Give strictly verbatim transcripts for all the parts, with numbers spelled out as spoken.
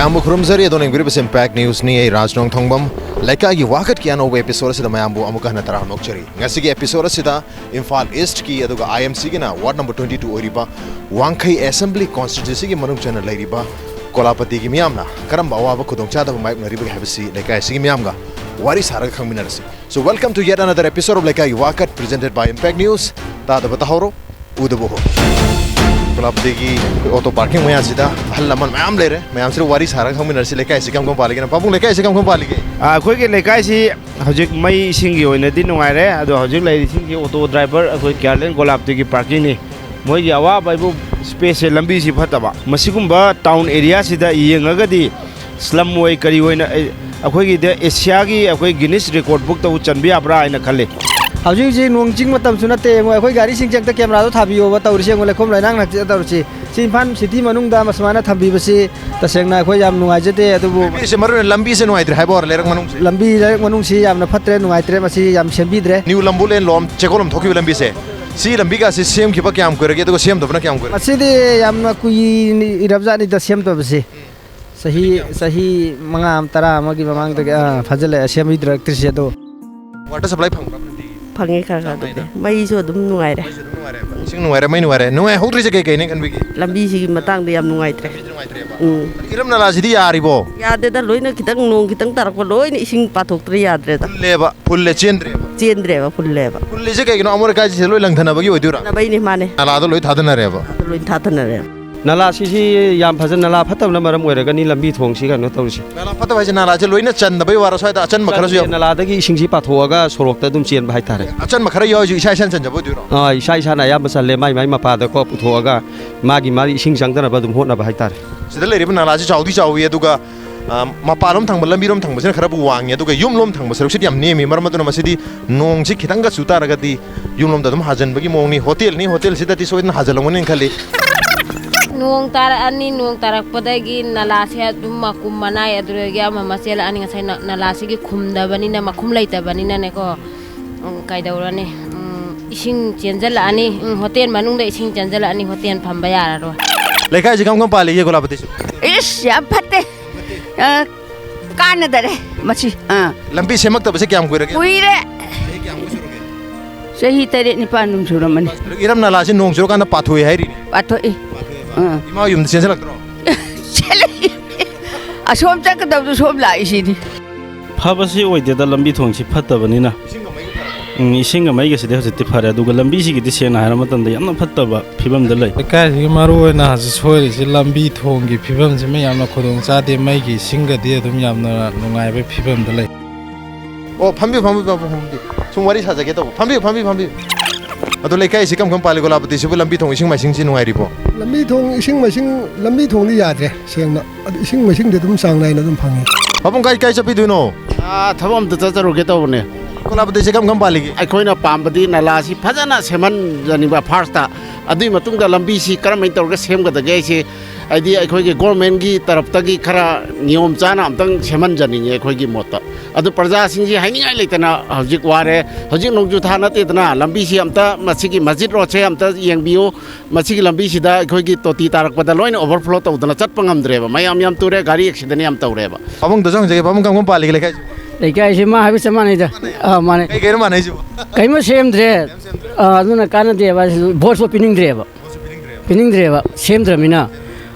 ꯃꯌꯥꯝꯕꯨ ꯈꯨꯔꯨꯝꯖꯔꯤ꯫ ꯑꯗꯣꯝꯅ ꯌꯦꯡꯕꯤꯔꯤꯕꯁꯤ Impact Newsꯅꯤ꯫ ꯑꯩ ꯔꯥꯖ ꯅꯣꯡꯊꯣꯡꯕꯝ꯫ ꯂꯩꯀꯥꯏꯒꯤ ꯋꯥꯀꯠꯀꯤ ꯑꯅꯧꯕ episodeꯁꯤꯗ ꯃꯌꯥꯝꯕꯨ ꯑꯃꯨꯛꯀ ꯍꯟꯅ ꯇꯔꯥꯝꯅ ꯑꯣꯛꯆꯔꯤ꯫ ꯉꯁꯤꯒꯤ episodeꯁꯤꯗ ꯏꯝꯐꯥꯜ Eastꯀꯤ ꯑꯗꯨꯒ IMCꯒꯤꯅ ward number twenty two ꯑꯣꯏꯔꯤꯕ ꯋꯥꯡꯈꯩ assembly constituencyꯒꯤ ꯃꯅꯨꯡ ꯆꯟꯅ ꯂꯩꯔꯤꯕ ꯀꯣꯂꯥꯄꯇꯤꯒꯤ ꯃꯤꯌꯥꯝꯅ ꯀꯔꯝꯕ ꯑꯋꯥꯕ ꯈꯨꯗꯣꯡꯆꯥꯗꯕ ꯃꯥꯌꯣꯛꯅꯔꯤꯕꯒꯦ ꯍꯥꯏꯕꯁꯤ ꯂꯩꯀꯥꯏ ꯑꯁꯤꯒꯤ ꯃꯤꯌꯥꯝꯒ ꯋꯥꯔꯤ ꯁꯥꯔꯒ ꯈꯪꯃꯤꯟꯅꯔꯁꯤ꯫ So, welcome to yet another episode of ꯂꯩꯀꯥꯏꯒꯤ ꯋꯥꯀꯠ, presented by Impact News. ꯇꯥꯗꯕ ꯇꯥꯍꯧꯔꯣ, ꯎꯗꯕ ꯎꯍꯧꯔꯣ꯫ ꯀꯣꯂꯥꯄꯇꯤꯒꯤ ꯑꯩꯈꯣꯏ auto parking ꯃꯌꯥꯁꯤꯗ ꯑꯍꯜ ꯂꯃꯟ ꯃꯌꯥꯝ ꯂꯩꯔꯦ꯫ ꯃꯌꯥꯝꯁꯤꯗ ꯋꯥꯔꯤ ꯁꯥꯔꯒ ꯈꯪꯃꯤꯟꯅꯔꯁꯤ꯫ ꯂꯩꯀꯥꯏꯁꯤ ꯀꯔꯝ ꯀꯔꯝ ꯄꯥꯜꯂꯤꯒꯦꯅ꯫ ꯄꯥꯕꯨꯡ, ꯂꯩꯀꯥꯏꯁꯤ ꯀꯔꯝ ꯀꯔꯝ ꯄꯥꯜꯂꯤꯒꯦ? ꯑꯥ, ꯑꯩꯈꯣꯏꯒꯤ ꯂꯩꯀꯥꯏꯁꯤ ꯍꯧꯖꯤꯛ ꯃꯩ ꯏꯁꯤꯡꯒꯤ ꯑꯣꯏꯅꯗꯤ ꯅꯨꯡꯉꯥꯏꯔꯦ꯫ ꯑꯗꯣ ꯍꯧꯖꯤꯛ ꯂꯩꯔꯤꯁꯤꯡꯁꯤ auto driver ꯑꯩꯈꯣꯏ ꯀꯤꯌꯥꯔꯂꯦꯟ ꯒꯣꯂꯥꯞꯇꯤꯒꯤ parkingꯅꯤ꯫ ꯃꯣꯏꯒꯤ ꯑꯋꯥꯕ ꯍꯥꯏꯕꯨ spaceꯁꯦ, ꯂꯝꯕꯤꯁꯤ ꯐꯠꯇꯕ꯫ ꯃꯁꯤꯒꯨꯝꯕ town areaꯁꯤꯗ ꯌꯦꯡꯉꯒꯗꯤ slum ꯑꯣꯏ ꯀꯔꯤ ꯑꯣꯏꯅ, ꯑꯩ, ꯑꯩꯈꯣꯏꯒꯤꯗ Asiaꯒꯤ ꯑꯩꯈꯣꯏ Guinness Record bookꯇꯕꯨ ꯆꯟꯕ ꯌꯥꯕ꯭ꯔꯥ ꯍꯥꯏꯅ ꯈꯜꯂꯤ꯫ ꯍꯧꯖꯤꯛ ꯍꯧꯖꯤꯛ ꯅꯣꯡ ꯆꯤꯡ ꯃꯇꯝꯁꯨ ꯅꯠꯇꯦ꯫ ꯌꯦꯡꯉꯣ, ꯑꯩꯈꯣꯏ ꯒꯥꯔꯤꯁꯤꯡꯁꯦ ꯑꯝꯇ cameraꯗꯣ ꯊꯥꯕꯤꯌꯣꯕ꯫ ꯇꯧꯔꯤꯁꯦ ꯌꯦꯡꯉꯣ, ꯂꯩꯈꯣꯝ ꯂꯩꯅꯥꯡ ꯉꯥꯛꯇ ꯇꯧꯔꯤꯁꯤ꯫ ꯁꯤ ꯏꯝꯐꯥꯜ city ꯃꯅꯨꯡꯗ ꯁꯨꯃꯥꯏꯅ ꯊꯝꯕꯤꯕꯁꯤ ꯇꯁꯦꯡꯅ ꯑꯩꯈꯣꯏ ꯌꯥꯝ ꯅꯨꯡꯉꯥꯏꯖꯗꯦ꯫ ꯑꯗꯨꯕꯨ ꯂꯝꯕꯤꯁꯦ, ꯃꯔꯨ ꯑꯣꯏꯅ ꯂꯝꯕꯤꯁꯦ ꯅꯨꯡꯉꯥꯏꯇ꯭ꯔꯦ ꯍꯥꯏꯕ ꯑꯣꯏꯔꯦ, ꯂꯩꯔꯛ ꯃꯅꯨꯡꯁꯦ꯫ ꯂꯝꯕꯤ, ꯂꯩꯔꯛ ꯃꯅꯨꯡꯁꯤ ꯌꯥꯝꯅ ꯐꯠꯇ꯭ꯔꯦ, ꯅꯨꯡꯉꯥꯏꯇ꯭ꯔꯦ, ꯃꯁꯤ ꯌꯥꯝ ꯁꯦꯝꯕꯤꯗ꯭ꯔꯦ꯫ New ꯂꯝꯕꯨ ꯂꯦꯟꯂꯣꯝ, ꯆꯦꯀꯣꯜꯂꯣꯝ ꯊꯣꯛꯈꯤꯕ ꯂꯝꯕꯤꯁꯦ, ꯁꯤ ꯂꯝꯕꯤꯒꯁꯦ ꯁꯦꯝꯈꯤꯕ ꯀꯌꯥꯝ ꯀꯨꯏꯔꯒꯦ, ꯑꯗꯨꯒ ꯁꯦꯝꯗꯕꯅ ꯀꯌꯥꯝ ꯀꯨꯏꯔꯒꯦ? ꯃꯁꯤꯗꯤ ꯌꯥꯝꯅ ꯀꯨꯏꯔꯕꯖꯥꯠꯅꯤꯗ ꯁꯦꯝꯗꯕꯁꯤ꯫ ꯆꯍꯤ, ꯆꯍꯤ ꯃꯉꯥ ꯑꯃ, ꯇꯔꯥ ꯑꯃꯒꯤ ꯃꯃꯥꯡꯗꯒꯤ, ꯑꯥ, ꯐꯥꯖꯤꯜꯂꯛꯑꯦ, ꯁꯦꯝꯕꯤꯗ꯭ꯔꯛꯇ꯭ꯔꯤꯁꯦ꯫ ꯑꯗꯣ water supply ꯐꯪꯕ꯭ꯔꯥ ꯅꯨꯡꯇꯤꯒꯤ? ꯐꯪꯉꯦ ꯈꯔ ꯈꯔ ꯆꯥꯡ ꯑꯗꯨꯝꯗꯤ꯫ ꯅꯥꯏꯅ? ꯃꯩꯁꯨ ꯑꯗꯨꯝ ꯅꯨꯡꯉꯥꯏꯔꯦ꯫ ꯃꯩꯁꯨ ꯑꯗꯨꯝ ꯅꯨꯡꯉꯥꯏꯔꯦ꯫ ꯎꯝ꯫ ꯏꯁꯤꯡ ꯅꯨꯡꯉꯥꯏꯔꯦ, ꯃꯩ ꯅꯨꯡꯉꯥꯏꯔꯦ꯫ ꯅꯨꯡꯉꯥꯏꯍꯧꯗ꯭ꯔꯤꯁꯦ ꯀꯩ ꯀꯩꯅꯦ ꯈꯟꯕꯤꯒꯦ? ꯂꯝꯕꯤꯁꯤꯒꯤ ꯃꯇꯥꯡꯗ ꯌꯥꯝ ꯅꯨꯡꯉꯥꯏꯇ꯭ꯔꯦ꯫ ꯂꯝꯕꯤꯁꯦ ꯅꯨꯡꯉꯥꯏꯇ꯭ꯔꯦꯕ꯫ ꯎꯝ꯫ ꯏꯔꯝ ꯅꯂꯥꯁꯤꯗꯤ ꯌꯥꯔꯤꯕꯣ? ꯌꯥꯗꯦꯗ, ꯂꯣꯏꯅ ꯈꯤꯇꯪ, ꯅꯣꯡ ꯈꯤꯇꯪ ꯇꯥꯔꯛꯄ ꯂꯣꯏꯅ ꯏꯁꯤꯡ ꯄꯥꯊꯣꯛꯇ꯭ꯔꯦ, ꯌꯥꯗ꯭ꯔꯦꯗ꯫ ꯐꯨꯜꯂꯦꯕ, ꯐꯨꯜꯂꯦ, ꯆꯦꯟꯗ꯭ꯔꯦꯕ꯫ ꯆꯦꯟꯗ꯭ꯔꯦꯕ, ꯐꯨꯜꯂꯦꯕ꯫ ꯐꯨꯜꯂꯤꯁꯦ ꯀꯩꯒꯤꯅꯣ? ꯑꯃꯣꯠ ꯑꯀꯥꯏꯁꯤꯡꯁꯦ ꯂꯣꯏ ꯂꯪꯊꯅꯕꯒꯤ ꯑꯣꯏꯗꯣꯏꯔꯥ? ꯂꯪꯊꯅꯕꯩꯅꯦ, ꯃꯥꯅꯦ꯫ ꯅꯂꯥꯗꯣ ꯂꯣꯏ ꯊꯥꯗꯅꯔꯦꯕ꯫ ꯂꯣꯏ ꯊꯥꯗꯅꯔꯦꯕ꯫ ꯅꯂꯥꯁꯤꯁꯤ ꯌꯥꯝ ꯐꯖꯅ, ꯅꯂꯥ ꯐꯠꯇꯕꯅ ꯃꯔꯝ ꯑꯣꯏꯔꯒꯅꯤ ꯂꯝꯕꯤ ꯊꯣꯡꯁꯤ ꯀꯩꯅꯣ ꯇꯧꯔꯤꯁꯤ꯫ ꯅꯂꯥ ꯐꯠꯇꯕ ꯍꯥꯏꯁꯦ ꯅꯂꯥꯁꯦ ꯂꯣꯏꯅ ꯆꯟꯗꯕꯩ ꯋꯥꯔꯣ? ꯁ꯭ꯋꯥꯏꯗ ꯑꯆꯟꯕ ꯈꯔꯁꯨ ꯆꯟꯗꯦ, ꯌꯥꯎ- ꯅꯂꯥꯗꯒꯤ ꯏꯁꯤꯡꯁꯤ ꯄꯥꯊꯣꯛꯑꯒ ꯁꯣꯔꯣꯛꯇ ꯑꯗꯨꯝ ꯆꯦꯟꯕ ꯍꯥꯏꯇꯥꯔꯦ꯫ ꯑꯆꯟꯕ ꯈꯔ ꯌꯥꯎꯔꯤꯁꯨ ꯏꯁꯥ ꯏꯁꯥꯅ ꯆꯟꯖꯕ ꯑꯣꯏꯗꯣꯏꯔꯣ? ꯑꯥ, ꯏꯁꯥ ꯏꯁꯥꯅ ꯑꯌꯥꯝꯕ ꯆꯜꯂꯦ, ꯃꯥꯏ ꯃꯥꯏ ꯃꯄꯥꯗꯀꯣ ꯄꯨꯊꯣꯛꯑꯒ ꯃꯥꯒꯤ ꯃꯥꯒꯤ ꯏꯁꯤꯡ ꯆꯪꯗꯅꯕ ꯑꯗꯨꯝ ꯍꯣꯠꯅꯕ ꯍꯥꯏꯇꯥꯔꯦ꯫ ꯁꯤꯗ ꯂꯩꯔꯤꯕ ꯅꯂꯥꯁꯤ ꯆꯥꯎꯗꯤ ꯆꯥꯎꯋꯤ, ꯑꯗꯨꯒ, ꯑ, ꯃꯄꯥꯟꯂꯣꯝ ꯊꯪꯕ, ꯂꯝꯕꯤꯔꯣꯝ ꯊꯪꯕꯁꯤꯅ ꯈꯔꯕꯨ ꯋꯥꯡꯉꯤ, ꯑꯗꯨꯒ ꯌꯨꯝꯂꯣꯝ ꯊꯪꯕ ꯁꯔꯨꯛꯁꯤꯗꯤ ꯌꯥꯝ ꯅꯦꯝꯃꯤ꯫ ꯃꯔꯝ ꯑꯗꯨꯅ ꯃꯁꯤꯗꯤ ꯅꯣꯡꯁꯤ ꯈꯤꯇꯪꯒ ꯆꯨ ꯇꯥꯔꯒꯗꯤ ꯌꯨꯝꯂꯣꯝꯗ ꯑꯗꯨꯝ ꯍꯥꯖꯤꯟꯕꯒꯤ ꯃꯑꯣꯡꯅꯤ꯫ ꯍꯣꯇꯦꯜꯅꯤ, ꯍꯣꯇꯦꯜꯁꯤꯗꯗꯤ ꯁꯣꯏꯗꯅ ꯍꯥꯖꯤꯜꯂꯝꯒꯅꯤ ꯈꯜꯂꯤ꯫ ꯅꯣꯡ ꯇꯥꯔꯛꯑꯅꯤ, ꯅꯣꯡ ꯇꯥꯔꯛꯄꯗꯒꯤ ꯅꯂꯥꯁꯦ ꯑꯗꯨꯝ ꯃꯀꯨꯝ ꯃꯅꯥꯏ ꯑꯗꯨꯗꯒꯤ ꯑꯃ ꯑꯃ ꯆꯦꯜꯂꯛꯑꯅꯤ꯫ ꯉꯁꯥꯏ ꯅ-, ꯅꯂꯥꯁꯤꯒꯤ ꯈꯨꯝꯗꯕꯅꯤꯅ, ꯃꯈꯨꯝ ꯂꯩꯇꯕꯅꯤꯅꯅꯦꯀꯣ, ꯎꯝ, ꯀꯩꯗꯧꯔꯅꯤ? ꯎꯝ, ꯏꯁꯤꯡ ꯆꯦꯟꯖꯜꯂꯛꯑꯅꯤ꯫ ꯎꯝ, ꯍꯣꯇꯦꯜ ꯃꯅꯨꯡꯗ ꯏꯁꯤꯡ ꯆꯦꯟꯖꯜꯂꯛꯑꯅꯤ, ꯍꯣꯇꯦꯜ ꯐꯝꯕ ꯌꯥꯔꯔꯣꯏ꯫ ꯂꯩꯀꯥꯏꯁꯤ ꯀꯔꯝ ꯀꯔꯝ ꯄꯥꯜꯂꯤꯒꯦ, ꯒꯣꯂꯥꯄꯇꯤꯁꯨ? ꯏꯁ, ꯌꯥꯝ ꯐꯠꯇꯦ꯫ ꯑ, ꯀꯥꯟꯅꯗꯔꯦ ꯃꯁꯤ꯫ ꯑꯥ꯫ ꯂꯝꯕꯤ ꯁꯦꯝꯃꯛꯇꯕꯁꯦ ꯀꯌꯥꯝ ꯀꯨꯏꯔꯒꯦ? ꯀꯨꯏꯔꯦ꯫ ꯆꯍꯤ ꯀꯌꯥꯃꯨꯛ ꯁꯨꯔꯒꯦ? ꯆꯍꯤ ꯇꯔꯦꯠ ꯅꯤꯄꯥꯟ ꯑꯗꯨꯝ ꯁꯨꯔꯝꯃꯅꯤ꯫ ꯏꯔꯝ ꯅꯂꯥꯁꯤ ꯅꯣꯡ ꯆꯨꯔꯀꯥꯟꯗ ꯄꯥꯊꯣꯛꯑꯦ ꯍꯥꯏꯔꯤꯅꯦ? ꯄꯥꯊꯣꯛꯏ꯫ ꯄꯥꯊꯣꯛꯑꯦꯕ꯫ ꯑꯥ꯫ ꯏꯃꯥ ꯌꯨꯝꯗ ꯆꯦꯟꯁꯤꯜꯂꯛꯇ꯭ꯔꯣ? ꯆꯦꯜꯂꯛꯏ꯫ ꯑꯁꯣꯝ ꯆꯠꯀꯗꯕꯗꯨ ꯁꯣꯝ ꯂꯥꯛꯏꯁꯤꯅꯤ꯫ ꯐꯕꯁꯤ ꯑꯣꯏꯗꯦꯗ, ꯂꯝꯕꯤ ꯊꯣꯡꯁꯤ ꯐꯠꯇꯕꯅꯤꯅ꯫ ꯏꯁꯤꯡꯒ ꯃꯩꯒ ꯐꯔꯕꯣ? ꯎꯝ, ꯏꯁꯤꯡꯒ ꯃꯩꯒꯁꯤꯗꯤ ꯍꯧꯖꯤꯛꯇꯤ ꯐꯔꯦ, ꯑꯗꯨꯒ ꯂꯝꯕꯤꯁꯤꯒꯤꯗꯤ ꯁꯦꯡꯅ ꯍꯥꯏꯔꯕ ꯃꯇꯝꯗ ꯌꯥꯝꯅ ꯐꯠꯇꯕ ꯐꯤꯕꯝꯗ ꯂꯩ꯫ ꯂꯩꯀꯥꯏꯁꯤꯒꯤ ꯃꯔꯨ ꯑꯣꯏꯅ ꯍꯧꯖꯤꯛ ꯁꯣꯏꯔꯤꯁꯤ ꯂꯝꯕꯤ ꯊꯣꯡꯒꯤ ꯐꯤꯕꯝꯁꯤꯃ ꯌꯥꯝꯅ ꯈꯨꯗꯣꯡ ꯆꯥꯗꯦ, ꯃꯩꯒꯤ ꯏꯁꯤꯡꯒꯗꯤ ꯑꯗꯨꯝ ꯌꯥꯝꯅ ꯅꯨꯡꯉꯥꯏꯕ ꯐꯤꯕꯝꯗ ꯂꯩ꯫ ꯑꯣ, ꯐꯝꯕꯤꯌꯨ, ꯐꯝꯕꯤꯌꯨ, ꯐꯝꯕꯤꯌꯨ, ꯐꯝꯕꯤꯌꯨ꯫ ꯁꯨꯝ ꯋꯥꯔꯤ ꯁꯥꯖꯒꯦ ꯇꯧꯕ꯫ ꯐꯝꯕꯤꯌꯨ, ꯐꯝꯕꯤꯌꯨ, ꯐꯝꯕꯤꯌꯨ꯫ ꯑꯗꯣ ꯂꯩꯀꯥꯏꯁꯤ ꯀꯔꯝ ꯀꯔꯝ ꯄꯥꯜꯂꯤ? ꯒꯣꯂꯥꯄꯇꯤꯁꯤꯕꯨ ꯂꯝꯕꯤ ꯊꯣꯡ, ꯏꯁꯤꯡ ꯃꯥꯏꯁꯤꯡꯁꯤ ꯅꯨꯡꯉꯥꯏꯔꯤꯕꯣ? ꯂꯝꯕꯤ ꯊꯣꯡ, ꯏꯁꯤꯡ ꯃꯥꯏꯁꯤꯡ, ꯂꯝꯕꯤ ꯊꯣꯡꯗꯤ ꯌꯥꯗ꯭ꯔꯦ ꯁꯦꯡꯅ꯫ ꯑꯗꯨ ꯏꯁꯤꯡ ꯃꯥꯏꯁꯤꯡꯗꯤ ꯑꯗꯨꯝ ꯆꯥꯡ ꯅꯥꯏꯅ ꯑꯗꯨꯝ ꯐꯪꯉꯤ꯫ ꯄꯥꯕꯨꯡ, ꯀꯥꯏ, ꯀꯥꯏ ꯆꯠꯄꯤꯗꯣꯏꯅꯣ? ꯑꯥ, ꯊꯕꯛ ꯑꯝꯇ ꯆꯠꯆꯔꯨꯒꯦ ꯇꯧꯕꯅꯦ꯫ ꯒꯣꯂꯥꯄꯇꯤꯁꯦ ꯀꯔꯝ ꯀꯔꯝ ꯄꯥꯜꯂꯤꯒꯦ? ꯑꯩꯈꯣꯏꯅ ꯄꯥꯝꯕꯗꯤ ꯅꯂꯥꯁꯤ ꯐꯖꯅ ꯁꯦꯝꯍꯟꯖꯅꯤꯡꯕ ꯐꯥꯔꯁꯇ꯫ ꯑꯗꯨꯒꯤ ꯃꯇꯨꯡꯗ ꯂꯝꯕꯤꯁꯤ ꯀꯔꯝꯍꯥꯏꯅ ꯇꯧꯔꯒ ꯁꯦꯝꯒꯗꯒꯦ ꯍꯥꯏꯁꯤ, ꯍꯥꯏꯗꯤ ꯑꯩꯈꯣꯏꯒꯤ ꯒꯣꯔꯃꯦꯟꯒꯤ ꯇꯔꯞꯇꯒꯤ ꯈꯔ ꯅꯤꯌꯣꯝ ꯆꯥꯅ ꯑꯝꯇꯪ ꯁꯦꯝꯍꯟꯖꯅꯤꯡꯉꯤ ꯑꯩꯈꯣꯏꯒꯤ ꯃꯣꯠꯇ꯫ ꯑꯗꯨ ꯄ꯭ꯔꯖꯥꯁꯤꯡꯁꯤ ꯍꯥꯏꯅꯤꯡꯉꯥꯏ ꯂꯩꯇꯅ ꯍꯧꯖꯤꯛ ꯋꯥꯔꯦ꯫ ꯍꯧꯖꯤꯛ ꯅꯣꯡꯖꯨ ꯊꯥ ꯅꯠꯇꯦꯗꯅ, ꯂꯝꯕꯤꯁꯤ ꯑꯝꯇ, ꯃꯁꯤꯒꯤ ꯃꯁꯖꯤꯗ ꯔꯣꯗꯁꯦ ꯑꯝꯇ ꯌꯦꯡꯕꯤꯌꯨ꯫ ꯃꯁꯤꯒꯤ ꯂꯝꯕꯤꯁꯤꯗ ꯑꯩꯈꯣꯏꯒꯤ ꯇꯣꯇꯤ ꯇꯥꯔꯛꯄꯗ ꯂꯣꯏꯅ ꯑꯣꯚꯔꯐ꯭ꯂꯣ ꯇꯧꯗꯅ ꯆꯠꯄ ꯉꯝꯗ꯭ꯔꯦꯕ, ꯃꯌꯥꯝ ꯌꯥꯝ ꯇꯨꯔꯦ, ꯒꯥꯔꯤ ꯑꯦꯛꯁꯤꯗꯦꯟ ꯌꯥꯝ ꯇꯧꯔꯦꯕ꯫ ꯄꯥꯕꯨꯡꯗꯁꯨ ꯍꯪꯖꯒꯦ, ꯄꯥꯕꯨꯡ ꯀꯔꯝ ꯀꯔꯝ ꯄꯥꯜꯂꯤꯒꯦ ꯂꯩꯀꯥꯏꯁꯤ? ꯂꯩꯀꯥꯏꯁꯤ ꯃꯥ ꯍꯥꯏꯕ ꯆꯞ ꯃꯥꯟꯅꯩꯗ꯫ ꯑꯥ, ꯃꯥꯟꯅꯩ꯫ ꯀꯩ ꯀꯩꯅꯣ ꯃꯥꯟꯅꯩꯁꯤꯕꯣ? ꯀꯔꯤꯃ ꯁꯦꯝꯗ꯭ꯔꯦ꯫ ꯑꯥ, ꯑꯗꯨꯅ ꯀꯥꯟꯅꯗꯦꯕ, ꯚꯣꯠꯁꯨ ꯄꯤꯅꯤꯡꯗ꯭ꯔꯦꯕ꯫ ꯄꯤꯅꯤꯡꯗ꯭ꯔꯦꯕ, ꯁꯦꯝꯗ꯭ꯔꯃꯤꯅ꯫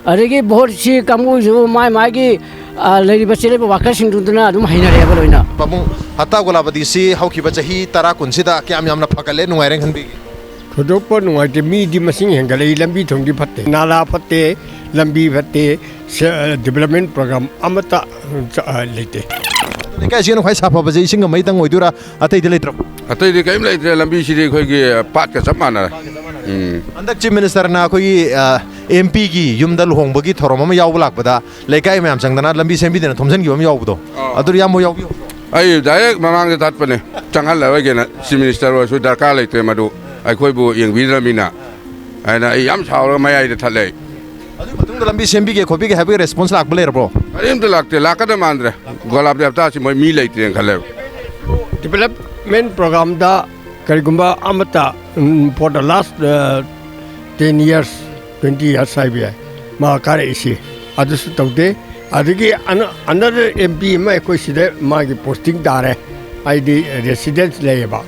ꯑꯗꯒꯤ ꯚꯣꯠꯁꯤ ꯀꯥꯡꯕꯨꯁꯨ ꯃꯥꯏ ꯃꯥꯒꯤ, ꯑꯥ, ꯂꯩꯔꯤꯕ ꯆꯦꯜꯂꯤꯕ ꯋꯥꯀꯔꯁꯤꯡꯗꯨꯗꯨꯅ ꯑꯗꯨꯝ ꯍꯩꯅꯔꯦꯕ ꯂꯣꯏꯅ꯫ ꯄꯥꯕꯨꯡ, ꯍꯠꯇꯥ ꯒꯣꯂꯥꯄꯇꯤꯁꯤ ꯍꯧꯈꯤꯕ ꯆꯍꯤ ꯇꯔꯥ ꯀꯨꯟꯁꯤꯗ ꯀꯌꯥꯝ ꯌꯥꯝꯅ ꯐꯒꯠꯂꯦ, ꯅꯨꯡꯉꯥꯏꯔꯦꯅ ꯈꯟꯕꯤꯒꯦ? ꯊꯣꯏꯗꯣꯛꯄ ꯅꯨꯡꯉꯥꯏꯇꯦ, ꯃꯤꯗꯤ ꯃꯁꯤꯡ ꯍꯦꯟꯒꯠꯂꯛꯏ, ꯂꯝꯕꯤ ꯊꯣꯡꯗꯤ ꯐꯠꯇꯦ, ꯅꯥꯂꯥ ꯐꯠꯇꯦ, ꯂꯝꯕꯤ ꯐꯠꯇꯦ, ꯁꯦ-, ꯗꯤꯕꯂꯞꯃꯦꯟ ꯄ꯭ꯔꯣꯒ꯭ꯔꯥꯝ ꯑꯃꯠꯇ, ꯑ, ꯂꯩꯇꯦ꯫ ꯂꯩꯀꯥꯏꯁꯤꯅ ꯈ꯭ꯋꯥꯏ ꯁꯥꯐꯕꯁꯦ ꯏꯁꯤꯡꯒ ꯃꯩꯇꯪ ꯑꯣꯏꯗꯣꯏꯔꯥ, ꯑꯇꯩꯗꯤ ꯂꯩꯇ꯭ꯔꯕꯣ? ꯑꯇꯩꯗꯤ ꯀꯔꯤꯝ ꯂꯩꯇ꯭ꯔꯦ, ꯂꯝꯕꯤꯁꯤꯗꯤ ꯑꯩꯈꯣꯏꯒꯤ ꯄꯥꯠꯀ ꯆꯞ ꯃꯥꯟꯅꯔꯦ꯫ ꯎꯝ꯫ ꯍꯟꯗꯛ ꯆꯤꯐ ꯃꯤꯅꯤꯁꯇꯔꯅ ꯑꯩꯈꯣꯏꯒꯤ, ꯑ, ꯑꯦꯝ ꯄꯤꯒꯤ ꯌꯨꯝꯗ ꯂꯨꯍꯣꯡꯕꯒꯤ ꯊꯧꯔꯝ ꯑꯃ ꯌꯥꯎꯕ ꯂꯥꯛꯄꯗ ꯂꯩꯀꯥꯏ ꯃꯌꯥꯝ ꯆꯪꯗꯅ ꯂꯝꯕꯤ ꯁꯦꯝꯕꯤꯗꯅ ꯊꯣꯝꯖꯤꯟꯈꯤꯕ ꯑꯃ ꯌꯥꯎꯕꯗꯣ, ꯑꯥ꯫ ꯑꯗꯨꯗ ꯏꯌꯥꯝꯕ ꯌꯥꯎꯕꯤꯌꯨ꯫ ꯑꯩ ꯗꯥꯏꯔꯦꯛ ꯃꯃꯥꯡꯗ ꯊꯠꯄꯅꯦ, ꯆꯪꯍꯜꯂꯔꯣꯏꯒꯦꯅ, ꯆꯤꯐ ꯃꯤꯅꯤꯁꯇꯔ ꯑꯣꯏꯔꯁꯨ ꯗꯔꯀꯥꯔ ꯂꯩꯇ꯭ꯔꯦ ꯃꯗꯨ, ꯑꯩꯈꯣꯏꯕꯨ ꯌꯦꯡꯕꯤꯗ꯭ꯔꯃꯤꯅ꯫ ꯍꯥꯏꯅ ꯑꯩ ꯌꯥꯝ ꯁꯥꯎꯔꯒ ꯃꯌꯥꯏꯗ ꯊꯠꯂꯦ꯫ ꯑꯗꯨꯒꯤ ꯃꯇꯨꯡꯗ ꯂꯝꯕꯤ ꯁꯦꯝꯕꯤꯒꯦ ꯈꯣꯠꯄꯤꯒꯦ ꯍꯥꯏꯕꯒꯤ ꯔꯦꯁꯄꯣꯟꯁ ꯂꯥꯛꯄ ꯂꯩꯔꯕ꯭ꯔꯣ? ꯀꯔꯤꯝꯇ ꯂꯥꯛꯇꯦ, ꯂꯥꯛꯀꯗꯕ ꯃꯥꯟꯗ꯭ꯔꯦ꯫ ꯒꯣꯂꯥꯞ ꯗꯦꯕꯇꯥꯁꯤ ꯃꯣꯏ ꯃꯤ ꯂꯩꯇ꯭ꯔꯦꯅ ꯈꯜꯂꯦꯕ꯫ ꯗꯤꯕꯂꯞꯃꯦꯟ ꯄ꯭ꯔꯣꯒ꯭ꯔꯥꯝꯗ ꯀꯔꯤꯒꯨꯝꯕ ꯑꯃꯠꯇ, ꯎꯝ, for the last, uh, ten years, twenty years ꯍꯥꯏꯕ ꯌꯥꯏ, ꯃꯥ ꯀꯥꯔꯛꯏꯁꯤ, ꯑꯗꯨꯁꯨ ꯇꯧꯗꯦ꯫ ꯑꯗꯒꯤ ꯑꯅ ꯑꯅꯗꯔ ꯑꯦꯝ ꯄꯤ ꯑꯃ ꯑꯩꯈꯣꯏ ꯁꯤꯗ ꯃꯥꯒꯤ ꯄꯣꯁꯇꯤꯡ ꯇꯥꯔꯦ, ꯍꯥꯏꯗꯤ ꯔꯦꯁꯤꯗꯦꯟꯁ ꯂꯩꯌꯦꯕ꯫